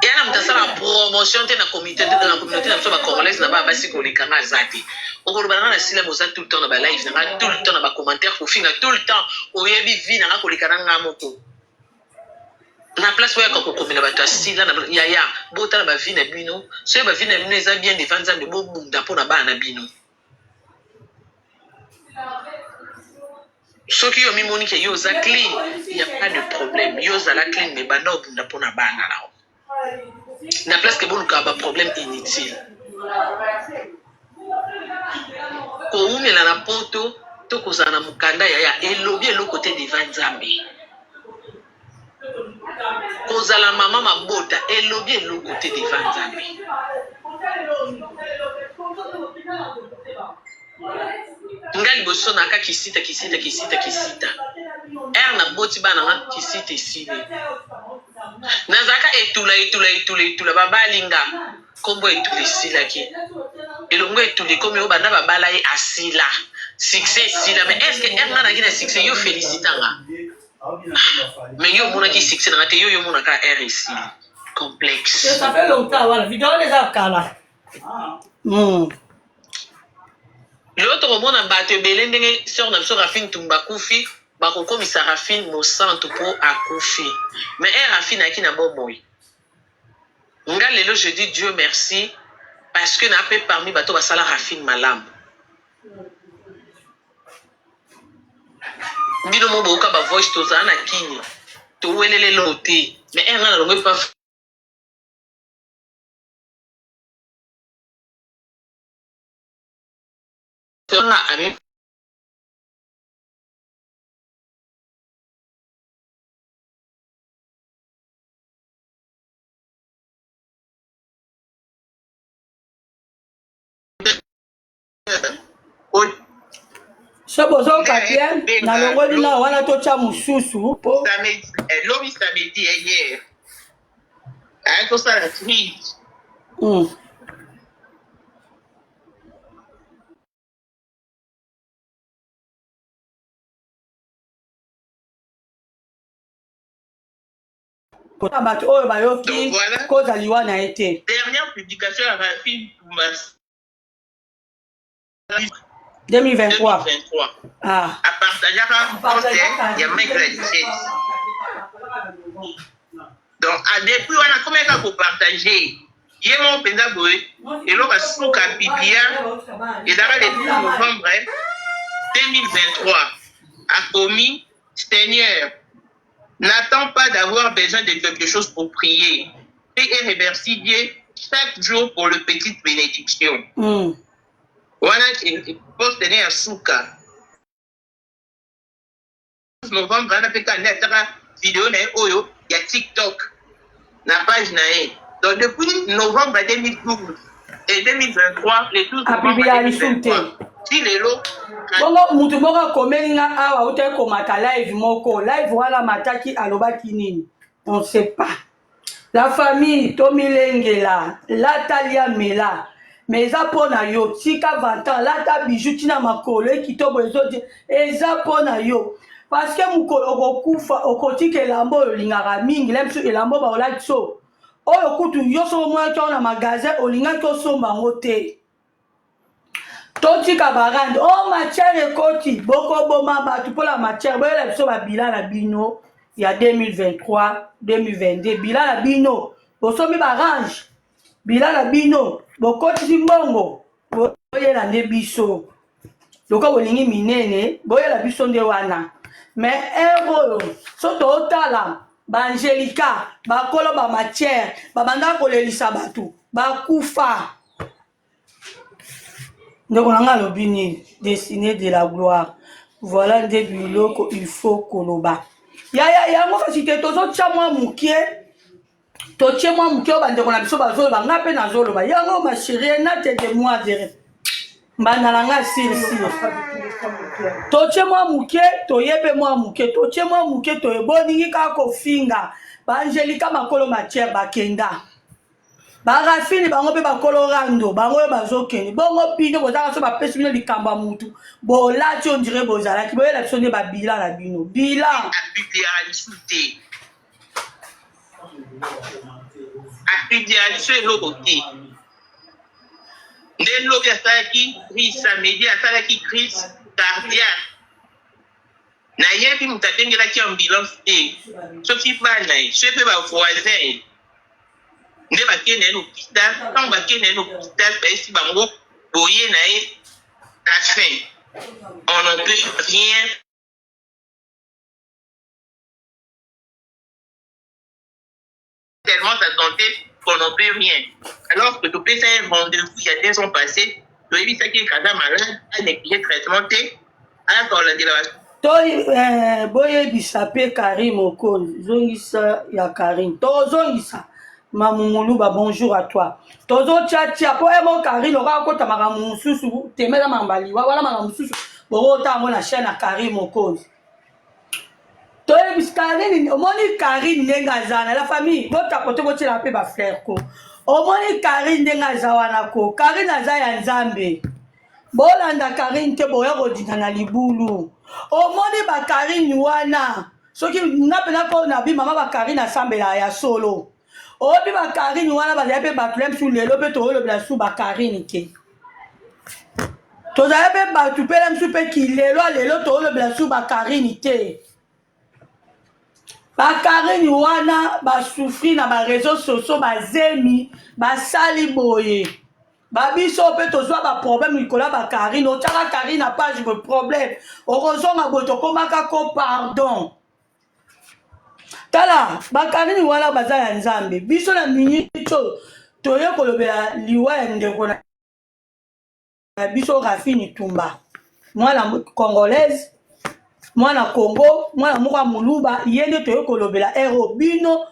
ya na moto asala promotion te na communauté na communauté na biso ba congolaise na bana basi koleka nga aza te okoloba na nga na sila boza tout le temps na ba live na nga tout le temps na ba commentaire kofinga tout le temps oyebi vie na nga koleka na nga moko na place boyaka kokomela bato ya sila na yaya botala ba vie na bino soki ba vie na bino eza bien devant nzambe bobunda mpo na bana na bino soki yo omimoni ke yo oza clean ya pas de problème yo ozala clean mais banda obunda mpo na bana na yo na place ke bolukaka ba problème inutile kowumela na poto to kozala na mokanda yaya elobi eloko te devant nzambe kozala mama mabota elobi eloko te devant nzambe nga liboso naka kisita kisita kisita kisita ere naboti bana nga kisita esili nazalaka etula etula etula etula babali nga kombo etula esilaki elongo etula ekomi oyo banda babala ye asila succès esila mais est ce que ere nga naki na succès yo felicita nga mais yo omonaki succès na nga te yo yo omonaka ere esili complexe Ça fait longtemps wana video wana eza kala. Lelo tokomona bato ebele ndenge sœur na biso Raphine Tumba akufi, bakokomisa Raphine mosantu po akufi. Mais eh Raphine ayaki na bomoi. Nga lelo je dis Dieu merci parce que na pe parmi bato basala Raphine malamu. Bino mo boyoka ba voice tozala na kini towelele eloko te mais eh nga nalongwe pa nga ami So bozoyoka bien nalongoli na wana totya mosusu po lobi samedi eh, hier ayaki kosala crise. Kota bato oyo bayoki Donc voilà. koza liwa na ye te. Dernière publication ya Raphine Tumba 2023. 2023. Ah. Apartageaka poste ya Mike la 17. Donc ah, depuis wana akomaki kaka kopartage ye moko mpenza boye eloko ya suka biblia ezalaka le 12 novembre 2023 akomi Seigneur n'attends pas d'avoir besoin de quelque chose pour prier et remercie Dieu chaque jour pour le petite bénédiction. Wana poste ne ya suka novembre wana mpe kaka nde atiaka video na ye oyo ya TikTok na page na ye. Donc depuis novembre 2012 Et 2023, le 12 novembre Apublia lisusu te. 2023, ti lelo Bongo mutu moko akomeli nga awa autaki komata live moko, live wana amataki alobaki nini? On sait pas. La famille tomilengela, lata lia mela. Mais eza mpo na yo, tika vantan, lata bijou tina makolo ekito boye ezodi, eza mpo na yo. Parce que mokolo okokufa okotika elamba oyo olingaka mingi, la biso elamba oyo baolati so oyo kutu yo soki omonaki yango na magasin olingaki osomba yango te. Totika barande o oh, matière ekoti bokoboma bato mpo na matière. Boyela biso babila na bino ya 2023 2022, bila na bino bosombi barange, bila na bino bokotisi mbongo, boyela nde biso lokola bolingi minene, boyela biso nde wana. Mais heure oyo so tootala baangelika bakolo ba matière babandaka kolelisa bato bakufa. Ndeko na nga alobi nini? Dessiner de la gloire. Voilà nde biloko il faut koloba. Ya ya yango kasi te tozotya mwa mokie, totie mwa mokie oyo bandeko na biso bazoloba, nga mpe nazoloba yango. Ma chérie nate de moi dire mbanda na nga sir sir, totie mwa moke, toye mpe mwa moke, totie mwa moke, toye. Bolingi kaka kofinga baangelika makolo matière bakenda, barafini bango mpe bakolo rando bango oyo bazokende bongo. Bino bozalaka so bapesi bino likambo ya mutu bolati ondire bozalaki. Boyela biso nde babila na bino, bilan. Apubliaka lisusu te, apubliaka lisusu eloko te. Nde lobi asalaki crise, samedi asalaki crise cardiaque. Nayebi moto abengelaki ambulance te, soki bana ye, soki mpe bavoisin ye nde bakende ye na hôpital. Ntango bakende ye na hôpital, bayesi bango boye na ye na fin, on ne peut rien tellement sa santé qu'on n'en peut rien. Alors que topesa ye rendez-vous il y a 2 ans passé, toyebisaki ye aza malade, anéglige traitement te, ayaka kolandela. To boyebisa mpe Karine Mokonzi, zongisa ya Karine, tozongisa. Mamumuluba, bonjour à toi. Tozotiatia mpo emo Karine okaka kota makambo mosusu temela makambo aliwa wana, makambo mosusu bokota yango na chaîne ya Karine Mokonzi. Toyebisi Karine, omoni Karine ndenge aza na la famille, botapote, botiela mpe bafleur ko. Omoni Karine ndenge aza wana ko, Karine aza ya Nzambe. Bolanda Karine te, boya kodinda na libulu. Omoni bakarine wana, soki nga mpena mpo na bi mama bakarine asambela ya solo. Oyebi bakarine wana bazali mpe bato na biso lelo mpe toyolobela su bakarine te. Tozali mpe bato mpe na biso mpe kilelo lelo toyolobela su bakarine te. Bakarine wana basouffrir na bareseau sociaux, bazemi basali boye, babiso mpe tozwa baproblème likolo ya bakarine. Otyaka Karine na page boye, problème, okozonga boye, tokomaka ko pardon. Tala bakarine wana baza ya Nzambe. Biso na minute oyo toye kolobela liwa ya ndeko na biso Rafini Tumba, mwana congolaise, mwana Congo, mwana moko ya moluba. Ye nde toye kolobela ero. Bino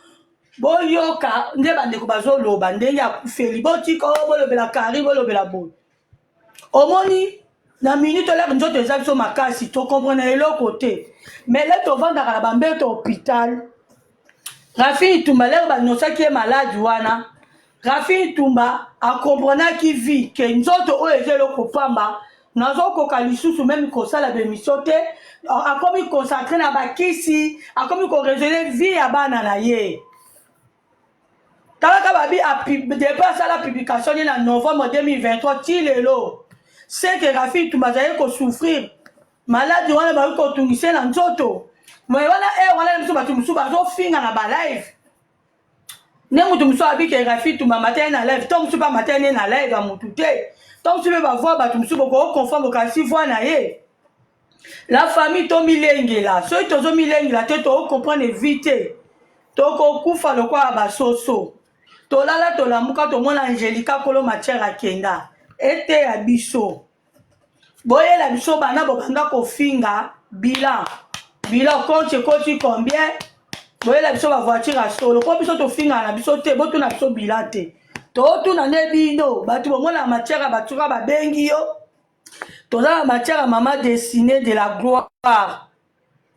boyoka nde bandeko bazoloba ndenge akufeli. Botika oyo, bolobela Kari, bolobela boye. Omoni na minute olaka nzoto eza biso makasi, tocomprendre eloko te. Mais le tovandaka na bambeto hôpital, Rafini Tumba lere banosaki ye maladi wana, Rafini Tumba acomprenaki vie ke nzoto oyo eza eloko pamba, nazokoka lisusu meme kosala bemission te. Akomi concentré na bakisi, akomi koraisonne vie ya bana na ye. Talaka babi depuis asala publication ye na novembre 2023 ti lelo, c'est que Rafi Tumba azali kosouffrir maladi wana, bakoki kotungisa na nzoto. Me wana ere wana biso bato mosusu bazofinga na balive nde moto mosusu abike Rafi Tumba matali na live to mosusu mpe amatali nde na live ya motu te, to mosusu mpe bavoi bato mosusu bokoconfondre kasi voi na ye. La famille, tomilengela. Soki tozomilengela te, tokocomprendre vie te, tokokufa lokola basoso. Tolala tolamuka, tomona Angelika kolo matière akenda. Eteya biso. Boyela biso bana bobanda kofinga bilan, bilan compte ekoti combien. Boyela biso bavoiture ya solo mpo biso tofingana na biso te. Botuna biso bilan te. Totuna nde bino bato bomona matière ya bato soka babengi yo. Toza na matière ya mama dessinée de la gloire.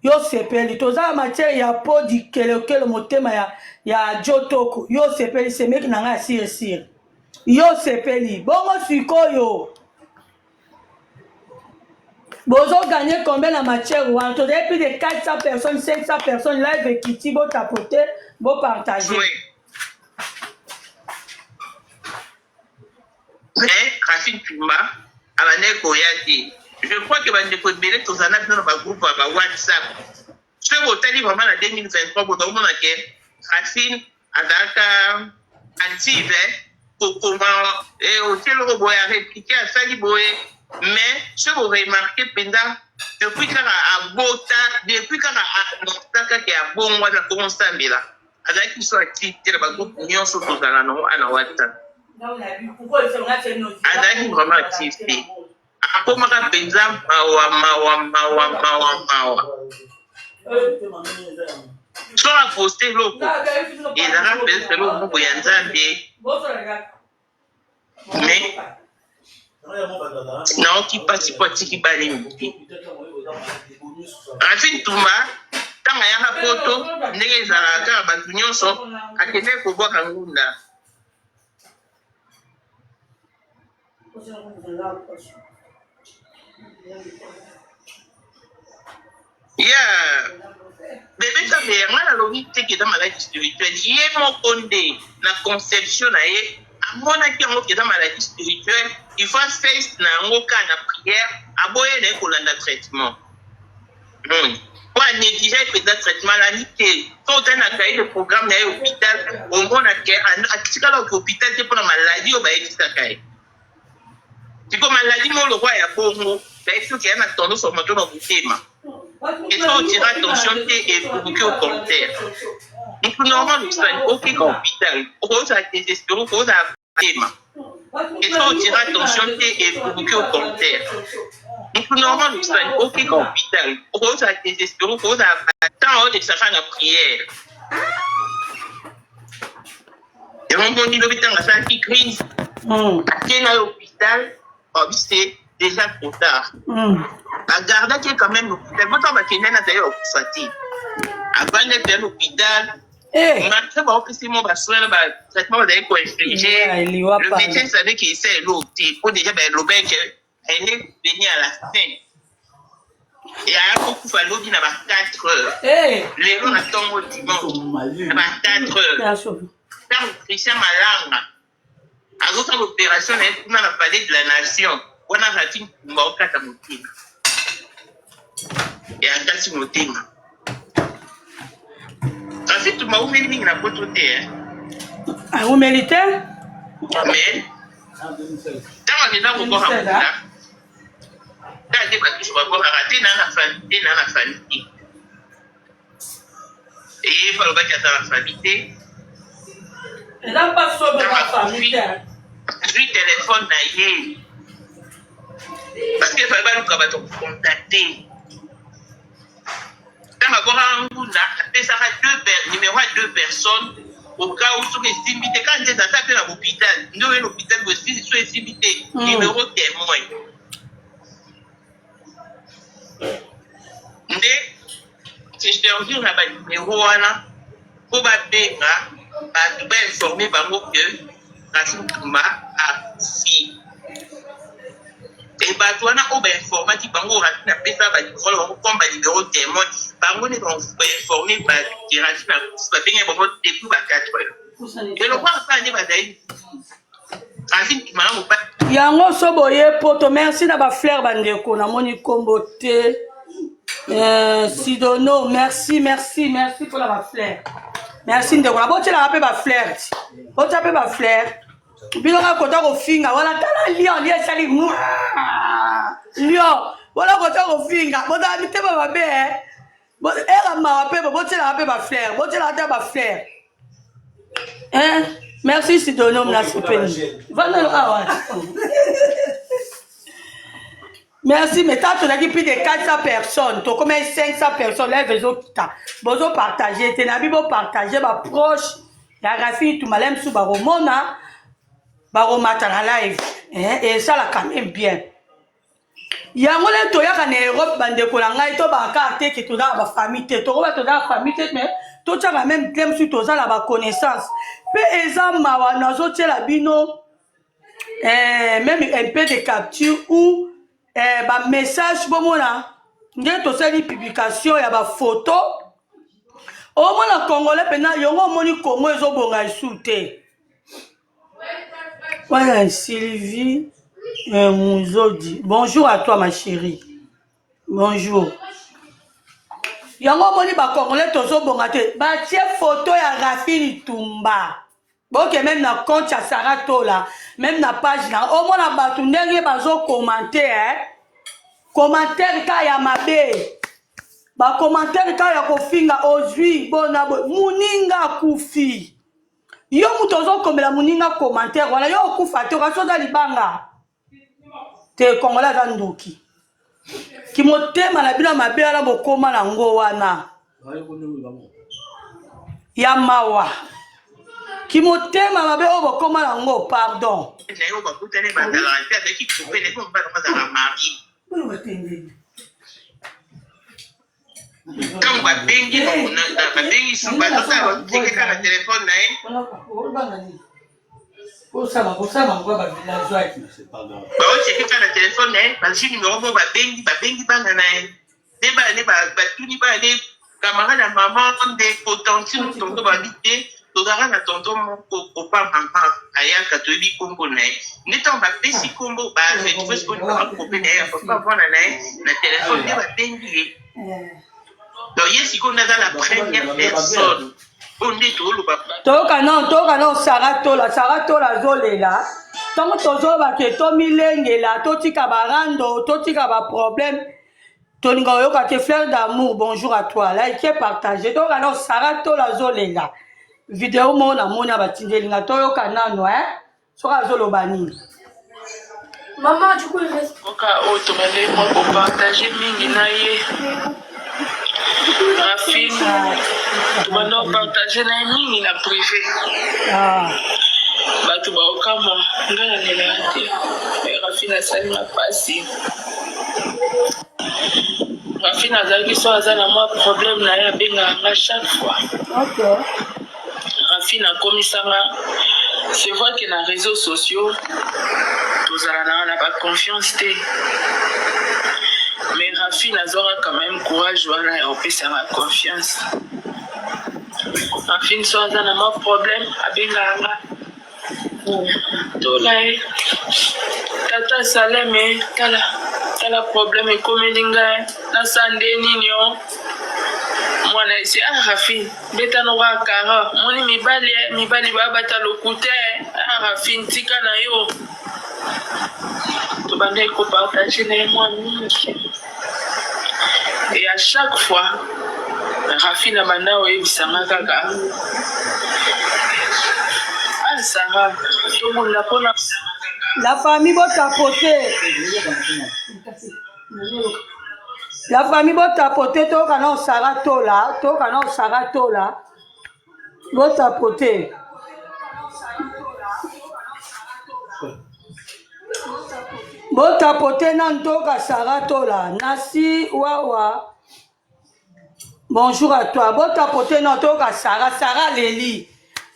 Yo sepeli. Toza na matière ya podi kelokelo motema ya ya Jotoko. Yo sepeli semeki na ngai ya sire sire. Yo sepeli. Bongo sikoyo. Bozo gagner combien na matière wana? Tozali plus de 400 personnes, 500 personnes live ekiti bo tapoter, bo partager. Oui. Mais Racine Tumba abandaki koya te. Je crois que bandeko ebele tozala na bino na bagroupe ya ba WhatsApp. Soki botali vraiment na 2023 boza komona ke Racine azalaka active kokoma otie eloko boye areplike asali boye, mais soki boremarke mpenza, depuis kaka abota, depuis kaka anonsa kaka ya bongo wana konsambela, azalaki so active te na bagroupe nyonso tozala nango ana WhatsApp. Azalaki vraiment active te. Akomaka mpenza mawa mawa mawa mawa mawa. So aposte eloko, ezalaka mpenza eloko moko ya Nzambe, mais naoki mpasi mpo atiki bali mike. Rafine Tumba, ntango ayaka Poto, ndenge ezalaka kaka bato nyonso, akendeki kobwaka ngunda. Ya bebe Nzambe yanga, nalobi te ke eza maladie spirituelle. Ye moko nde na conception na ye amonaki yango ke eza maladie spirituelle, il faut face na yango kaka na prière. Aboye na ye kolanda traitement po anéglige mpenza traitement, alandi te. So otali na cahier de programme na ye hôpital, omona ke atikala oke hôpital te mpona maladie oyo bayebisaka ye. Siko maladie moko lokwa ya bongo, bayebi soki ya na tendance omoto na motema, eso otira attention te, eprovoke au cancer. Mutu normal osali okeka hôpital, okozala désespéré, okozala tema, eso otira attention te, eprovoke au cancer. Mutu normal osali okeka hôpital, okozala désespéré, okozala temps olekisaka na prière. Yango moni lobi ntango asalaki crise, ake na hôpital, babi c'est déjà trop tard. Bagardaki ye quand même l'hôpital. Botango bakende na azali kokufa te, avandi ete ya l'hôpital malgré baopesi mo basoin na batraitement bazali koinflige. Le médecin savait que esa eloko te, po déjà balobaki elle est venue à la fin e aya kokufa lobi na ba 4 heures. Lelo na ntongo dimanche na ba 4 heures, ntango Christian Malanga azosala opération na ye kuna na Palais de la Nation wana, Rafine Tumba okata motema, akati motema. Rafine Tumba aumeli mingi na Poto te. Aumeli te. Mais ntango akenda kobwaka ngunda, kaka nde bato nyonso babwakaka te na na famille te, na na famille te. Eye balobaki aza na famille te. Eza mpasi obeka famille te. Azwi telefone na ye parce que fallait baluka bato kocontacte. Ntango abwakaka ngunda, apesaka numéro ya deux personnes au cas où soki esimbi te. Kaka nde eza mpe na hôpital, nde oye na hôpital boye, so esimbi te, numéro témoin nde se servir na banimero wana mpo babenga bato, bainforme bango ke Racine Tumba akufi. E bato wana oyo bainformaki bango, Racine apesa banimero bango comme banimero témoin, bango nde bainforme bato ke Racine akufi. Babengaki bango depuis ba 4 heures. Eloko kaka nde bazali Racine Tumba na mobali. Yango so boye Poto. Merci na bafleur, bandeko. Namoni nkombo te. Sidono, merci, merci, merci mpona bafleur. Merci ndeko na botielaka mpe bafleur ti botia mpe bafleur. Bino kaka kota kofinga wana. Tala lion, lion esali lion wana, kota kofinga, bozala mitema mabe. Era mawa mpe botielaka mpe bafleur, botielaka te bafleur. Hein? Merci Sidono, nasepeli. Vanda awa. Merci, mais tant tozalaki plus de 400 personnes, tokomi 500 personnes, live ezokita. Bozopartage te, nabi bopartage baproche ya Rafini Tumala mosusu bakomona. Bakomata na live eh, esala quand même bien. Yango nde toyaka na Europe, bandeko na ngai, tobaka te ke toza na bafamille te, tokoba toza na famille te, mais totiaka même te mosusu toza na baconnaissance mpe. Eza mawa. Nazotiela bino même un peu de capture ou bamessage, bomona ndenge tosali publication ya bafoto. Omona Congolais mpena yango, omoni Congo ezobonga esu te. Voilà, Sylvie Mouzodi. Bonjour à toi, ma chérie. Bonjour. Yango omoni Bacongolais tozobonga te. Batie photo ya Rafini Tumba. Boke même na compte ya Sarah Tola, même na page na omona bato ndenge bazocommenter, eh? Commentaire ka ya mabe, bacommentaire ka ya kofinga. Ozwi bona boye, moninga akufi, yo moto ozokomela moninga commentaire wana, yo okufa te, okasi oza libanga te. Congolais aza ndoki. Kimotema na bino ya mabe wana bokóma nango wana ya mawa, kimotema mabe oyo bokóma nango, pardon. Na ye oyo bakutani, bazalaka te, azalaki couple na ye mpo mobali yango azalaka marié. Ntango babengi, babengi su, bazosala, bachecker kaka na telefone na ye. Baochecker kaka na telefone na ye, bazwi numero moko, babengi, babengi bana na ye nde bana nde batuni, bana nde camarade ya mama, ndeko, tantine, tonton. Babi te, tozalaka na tonton moko, kopa mama ayaka, toyebi nkombo na ye. Nde ntango bapesi nkombo, baretrouver sikoyo bakope na ye ya papa mwana na ye na telefone, nde babengi ye. Donc ye sikoyo nde aza la première personne oyo nde toloba. Toyoka non, toyoka non. Sara Tola, Sara Tola azolela. Ntango tozoloba ke tomilengela, totika barando, totika baproblème, tolinga oyoka te. Fleur d'amour, bonjour à toi. Like, partage. Toyoka non Sara Tola azolela. Video moko namoni batindeli nga, toyoka nano eh? Soki azoloba nini. Maman, du coup, il reste. Mboka oyo tobandeli mwa kopartager mingi na ye Rafine, tobanda kopartager na ye mingi na privé. Bato baokamwa, ngai nalelaka te, mais Rafine asalinga mpasi. Rafine azalaki so aza na mwa problème na ye, abengaka nga chaque fois. Rafine akomisanga, c'est vrai que na réseaux sociaux tozala na baconfiance te, mais Rafine azwaka quand même courage wana ya kopesanga confiance. Rafine so aza na mwa problème, abengaka nga: "Tola ye, tata Saleme, tala tala problème ekomeli ngai, nasala nde nini?" O mwana esi: "Ah Rafine, beta noko akara, moni mibali, mibali babata lokuta. Ah Rafine, tika na yo." Tobandaki kopartager na ye mwa mingi et à chaque fois Rafine abanda oyebisanga kaka: "Ah Sara, tobunda mpona La famille, botapoter. La famille, botapoter. Toyoka na Sara Tola, toyoka na Sara Tola, botapoter. Botapoter nanu, toyoka Sara Tola. Nasi wawa, bonjour à toi. Botapoter nanu, toyoka Sara. Sara aleli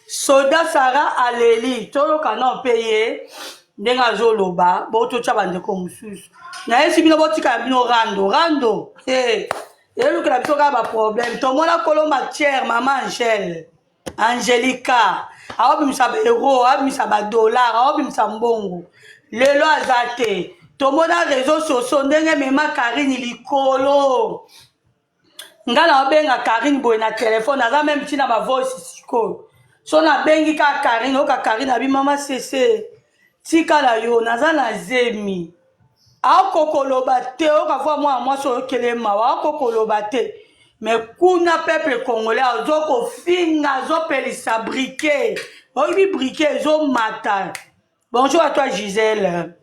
soda, Sara aleli. Toyoka nano mpe ye ndenge azoloba. Bo totya bandeko mosusu, nayesi bino, botika bino rando rando. Hey, elukela biso kaka baproblème. Tomona kolo matière, mama Angele, Angelica, aobimisa baeuro, aobimisa badollar, aobimisa mbongo, lelo aza te. Tomona réseau sociaux ndenge emema Karine likolo. Nga na obenga Karine boye na telefone, aza même ntina bavoice. Sikoyo so nabengi kaka Karine, oyoka Karine abi: "Mama Sese, tikala yo, naza na zemi." Akokoloba te, oyoka voix mwana mwasi oyokele mawa, akokoloba te. Mais kuna peuple congolais azokofinga, azopelisa briquet, oyebi briquet ezomata. Bonjour à toi, Gisèle.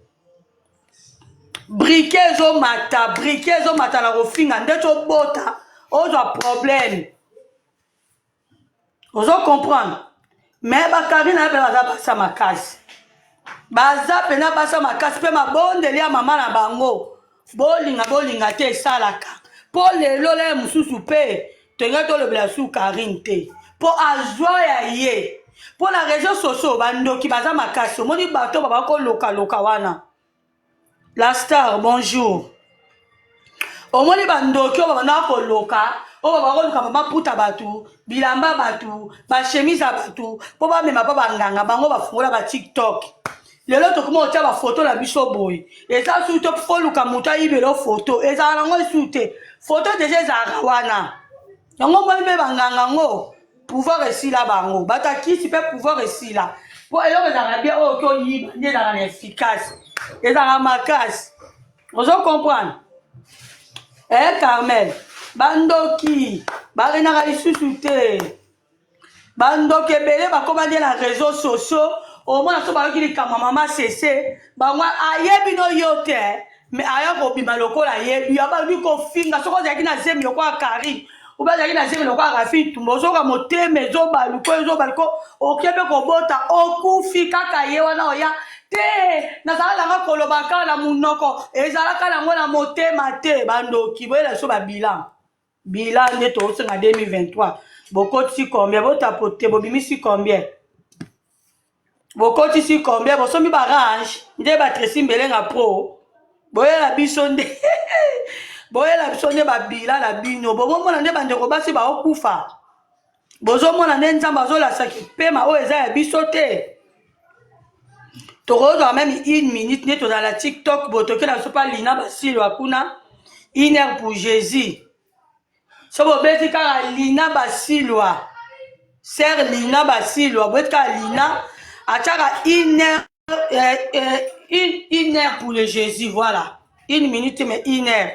Briquet ezomata, briquet ezomata na kofinga. Nde tobota, ozwa problème, ozo comprendre. Mais bakarine aye mpe baza basa makasi. Baza pena basa makasi mpe mabondeli ya mama na bango bolinga bolinga te esalaka mpo lelo leye mosusu mpe tolingai tolobela su Karine te mpo azwa ya ye mpo na réseau sociaux bandoki baza makasi omoni bato babaka kolokaloka wana La star, bonjour. Omoni bandoki oyo babandaka koloka oyo babaka koluka bamaputa bato bilamba bato bachemise ya bato mpo bamema mpo banganga bango bafungola ba tiktok lelo tokoma kotya bafoto na biso boye eza su te foluka moto ayibelo foto ezalaka nango esu te foto deja ezalaka wana yango omoni mpe banganga yango pouvoir esila bango bato ya kisi mpe pouvoir esila mpo eloko ezalaka bien oyo toyiba nde ezalaka na efficace ezalaka makasi ozo comprendre eh carmel bandoki barenaka lisusu te bandoki ebele bakoma nde na réseau sociaux omona so bayoki likambo ya mama sese bango ayebi no yo te me aya kobima lokola ayebi yo abalobi kofinga soki ozalaki na zemi lokola karine obe azalaki na zemi lokola rafi ntumba ozoka motema ezobaluko ezobaluko oke mpe kobota okufi kaka ye wana oya te nazala nanga koloba kaka na monoko ezalaka nango na motema te bandoki boyela biso babilan bilan nde tosenga 2023 bokotisi combien botapote bobimisi combien bokotisi combien bosombi ba range nde ba Tracy Mbelenga pro boyela biso nde boyela biso nde babila na bino bomomona nde bandeko basi baokufa bozomona nde nzambe azolasa kipema oyo eza ya biso te tokozwa meme une minute nde tozala na tiktok botokela biso mpa lina basilwa kuna une heure pour jésus so bobeti kaka lina basilwa ser lina basilwa bobeti kaka lina atiaka une heure euh, euh, une, une heure pour le jésus voilà une minute mais une heure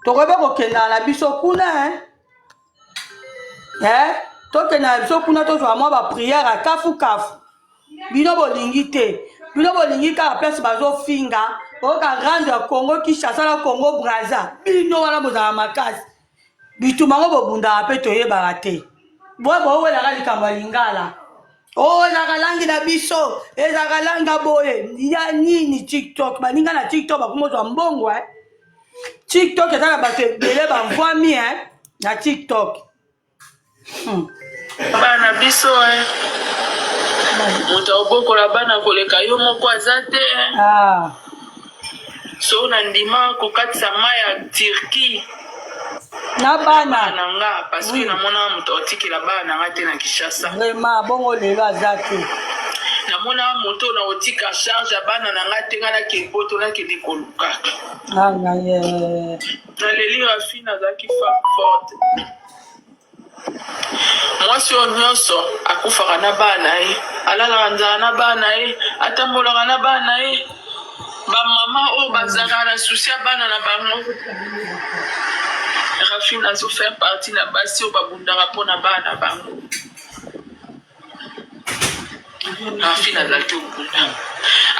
tokoki mpe kokendaka na biso kuna hein? Eh? tokendaka na biso kuna tozwa mwa bapriere ya kafukafu bino bolingi te bino bolingi kaka place bazofinga oyoka rando ya congo kinshasa na congo braza bino wana bozala makasi bitumba yango bobundaka mpe toyebaka te boye bowelaka likambo ya lingala o oh, ezalaka langi na biso ezalaka langi ya boye ya nini tiktok baninga na tiktok bakomozwa mbongo eh? tiktok eza na bato ebele bamvwami eh? na tiktok Hmm. Bana biso eh. Moto akobokola bana koleka yo moko aza te. Eh. Ah. So na ndima kokatisa mai ya Turquie na bana na nga parce que namona moto aotikela bana na nga te na Kinshasa. Vraiment bongo lelo aza te. Namona moto na otika charge ya bana na nga te nga nakende poto nakende koluka. Ah, na ye. Naleli Rafine azalaki femme forte. Mwasi oyo nyonso akufaka na bana na ye, alalaka nzala na bana na ye, atambolaka na bana na ye. Bamama oyo bazalaka na susi ya bana na bango. Rafine azo faire partie na basi oyo babundaka mpo na bana na bango. Rafine azalaki obunda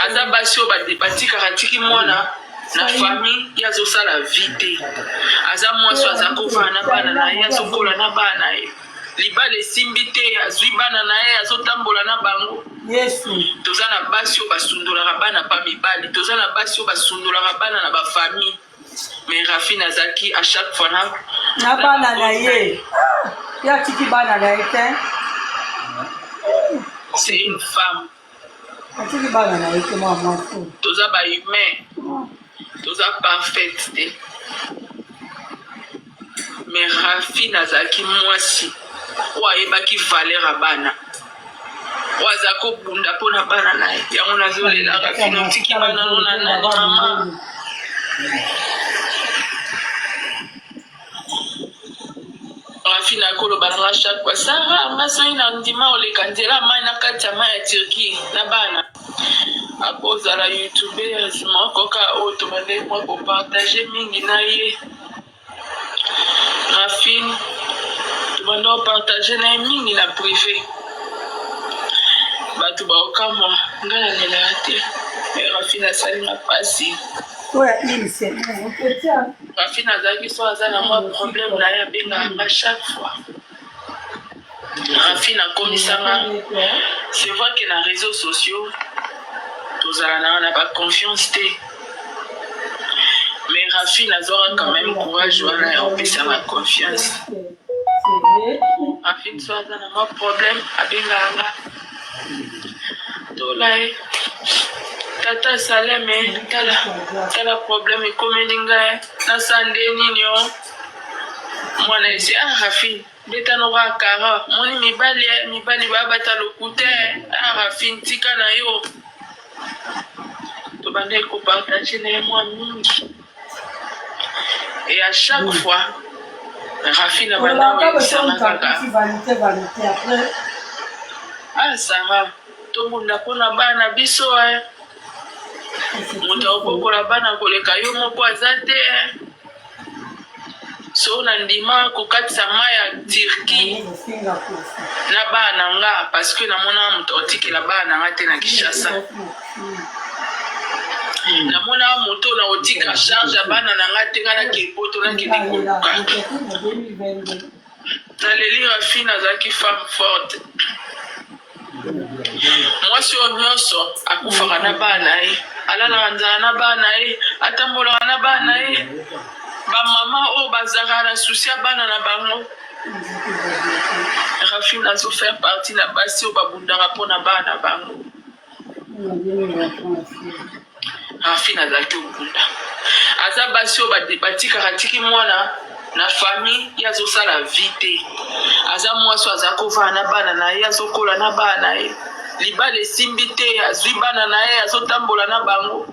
aza basi oyo batikaka tiki mwana na famille ye azosala vie te aza mwasi oyo aza kovanda na bana na ye azokola na bana na ye libala esimbi te azwi bana na ye azotambola na bango yesu toza na basi oyo basundolaka bana pa mibali toza na basi oyo basundolaka bana na bafamille mais Rafine azalaki à chaque fois na na bana na ye ye atiki bana na ye te c'est une femme atiki bana na ye te mwa mwasi toza ba humain toza parfaite te mais Rafine azalaki mwasi oyo ayebaki valeur ya bana oyo aza kobunda mpo na bana na ye yango nazolela Rafine otiki bana no na nani mama Rafine akoloba na nga chaque fois Sarah nga soki na ndima oleka nzela mai na kati ya mai ya Turquie na bana akozala youtubeuse moko ka oyo tobandaki mwa kopartage mingi na ye Rafine tobanda kopartage na ye mingi na prive bato baokamwa ngai nalelaka te me Rafine asali nga mpasi Rafine azalaki so aza na mwa problème na ye abengaka nga chaque fois Rafine akomisanga c'est vrai que na réseaux sociaux. Tozala na na ba confiance te. Mais Rafi nazwaka quand même courage wana ya kopesa nga confiance. Rafi so aza na mwa problème abengaka nga tola ye tata saleme tala tala problème ekomeli ngai nasala nde nini o mwana esi ah Rafi Beta no kaka kara moni mibali eh, mibali ba bata lokuta eh. Ah Rafine tika na yo. Tobandaki ko partager na ye mwa mingi. Et à chaque fois Rafine abanda koyebisa nga kaka ah Sarah tobunda mpo na bana biso eh. Moto akobokola bana koleka yo moko aza te eh. So na ndima kokatisa mayi ya Turquie na bana na nga parce que namona moto otikela bana na nga te na Kinshasa. Namona moto na otika charge ya bana na nga te nga nake poto nakende koluka. Naleli Rafine azalaki femme forte. Mwasi oyo nyonso akufaka na bana ye, alalaka nzala na bana ye, atambolaka na bana ye. Bamama oyo bazalaka na susi ya bana na bango. Rafine azo faire partie na basi oyo babundaka mpo na bana na bango. Rafine azalaki obunda. Aza basi oyo batikaka tiki mwana na famille ye azosala vie te. Aza mwasi oyo aza kovanda na bana na ye, azokola na bana na ye. Libala esimbi te, azwi bana na ye, azotambola na bango.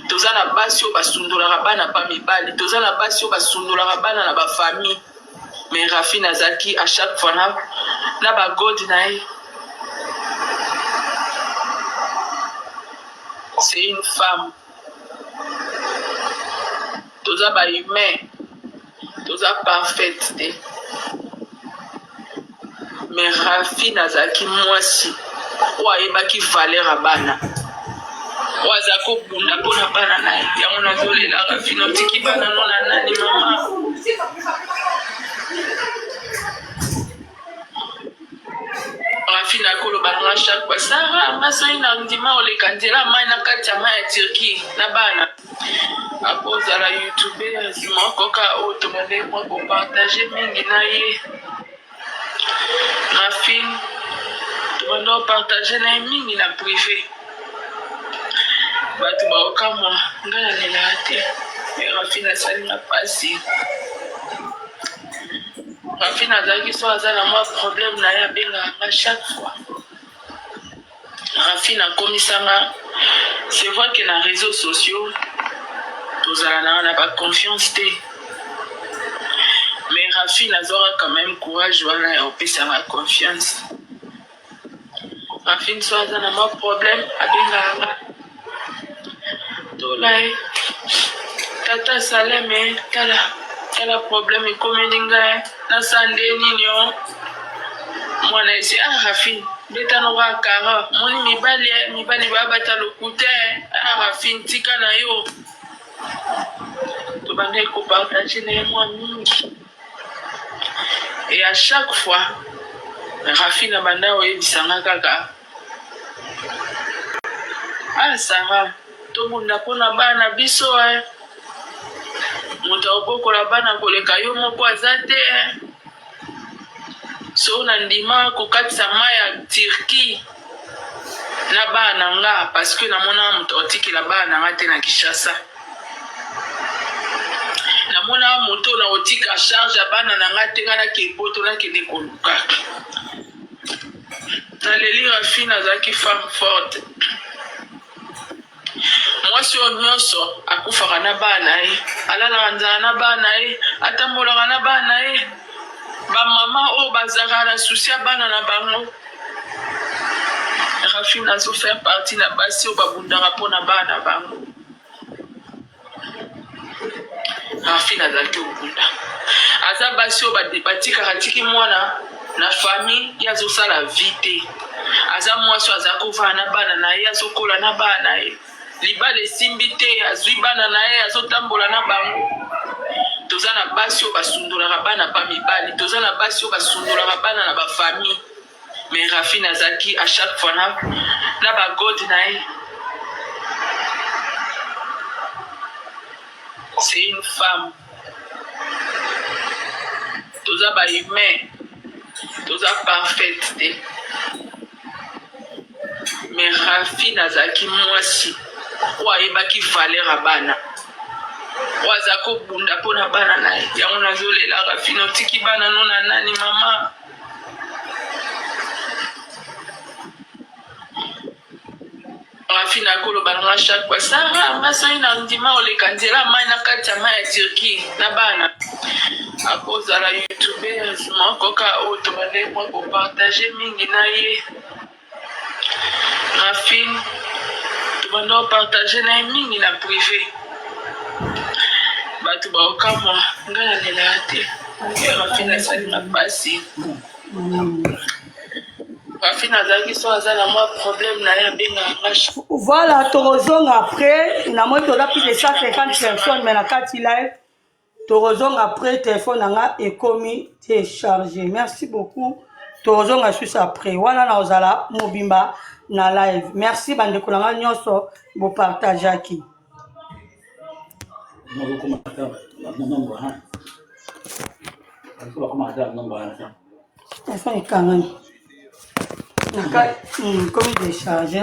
Toza na basi oyo basundolaka bana pa mibali, toza na basi oyo basundolaka bana na ba famille. Mais Rafine azalaki à chaque fois na, na ba god na ye. C'est une femme. Toza ba humain. Toza parfaite te. Mais Rafine azalaki mwasi oyo ayebaki valeur ya bana. Oyo aza kobunda mpo na bana na ye. Yango nazolela Rafine otiki bana no na nani mama? Rafine akoloba na nga chaque fois Sarah nga soki na ndima oleka nzela mai na kati ya mai ya Turquie na bana akozala youtubeuse moko ka oyo tobandaki mwa kopartage mingi na ye Rafine tobanda kopartage na ye mingi na prive bato baokamwa ngai nalelaka te me Rafine asali nga mpasi Rafine azalaki so aza na mwa problème na ye abengaka nga chaque fois. Rafine akomisa nga c'est vrai que na réseaux sociaux tozala na na ba confiance te. Mais Rafine azwaka quand même courage wana ya kopesa nga confiance. Rafine so aza na mwa problème abengaka nga tola ye tata saleme tala tala problème ekomeli ngai nasala nde nini o mwana esi ah Rafine beta no kaka kara moni mibali eh, mibali babata lokuta eh. ah Rafine tika na yo tobandaki kopartage na ye mwa mingi Et à chaque fois, Rafine abanda oyebisa nga kaka ah Sarah, tobunda mpo na bana biso eh. Moto akobokola bana koleka yo moko aza te eh. So na ndima kokatisa mai ya Turquie na bana na nga parce que namona moto akotikela bana na nga te na Kinshasa. Namona moto na kotika charge ya bana na nga te nga nake poto nakende koluka. Naleli Rafine azalaki femme forte. Mwasi oyo nyonso akufaka na bana ye, alalaka nzala na bana ye, atambolaka na bana ye. Bamama oyo bazalaka na susi ya bana na bango. Rafine azo faire partie na basi oyo babundaka mpo na bana na bango. Rafine azalaki obunda. Aza basi oyo batikaka tiki mwana na famille ye azosala vie te. Aza mwasi oyo aza kovanda na bana na ye, azokola na bana na ye. Libala esimbi te, azwi bana na ye, azotambola na bango. Toza na basi oyo basundolaka bana pa mibali, toza na basi oyo basundolaka bana na ba famille. Mais Rafine azalaki à chaque fois na, na ba god na ye. C'est une femme. Toza ba humain. Toza parfaite te. Mais Raphine azalaki mwasi oyo ayebaki valeur ya bana. Oyo aza kobunda mpo na bana na ye. Yango nazolela Raphine, otiki bana no na nani mama? Rafine akoloba na nga chaque fois Sarah nga soki na ndima oleka nzela mai na kati ya mai ya Turquie na bana akozala youtubeuse moko ka oyo tobandaki mwa kopartage mingi na ye Rafine tobanda kopartage na ye mingi na prive bato baokamwa nga nalelaka te Rafine asali nga mpasi. Rafine azalaki so aza na mwa problème na ye abengaka nga. Voilà, tokozonga après. Namoni toza plus de 150 personnes mais na kati live. Tokozonga après téléphone na nga ekomi déchargé. Merci beaucoup. Tokozonga susu après. Wana na ozala mobimba na live. Merci bandeko na nga nyonso bopartageaki. Telefone ekangami komi décharge.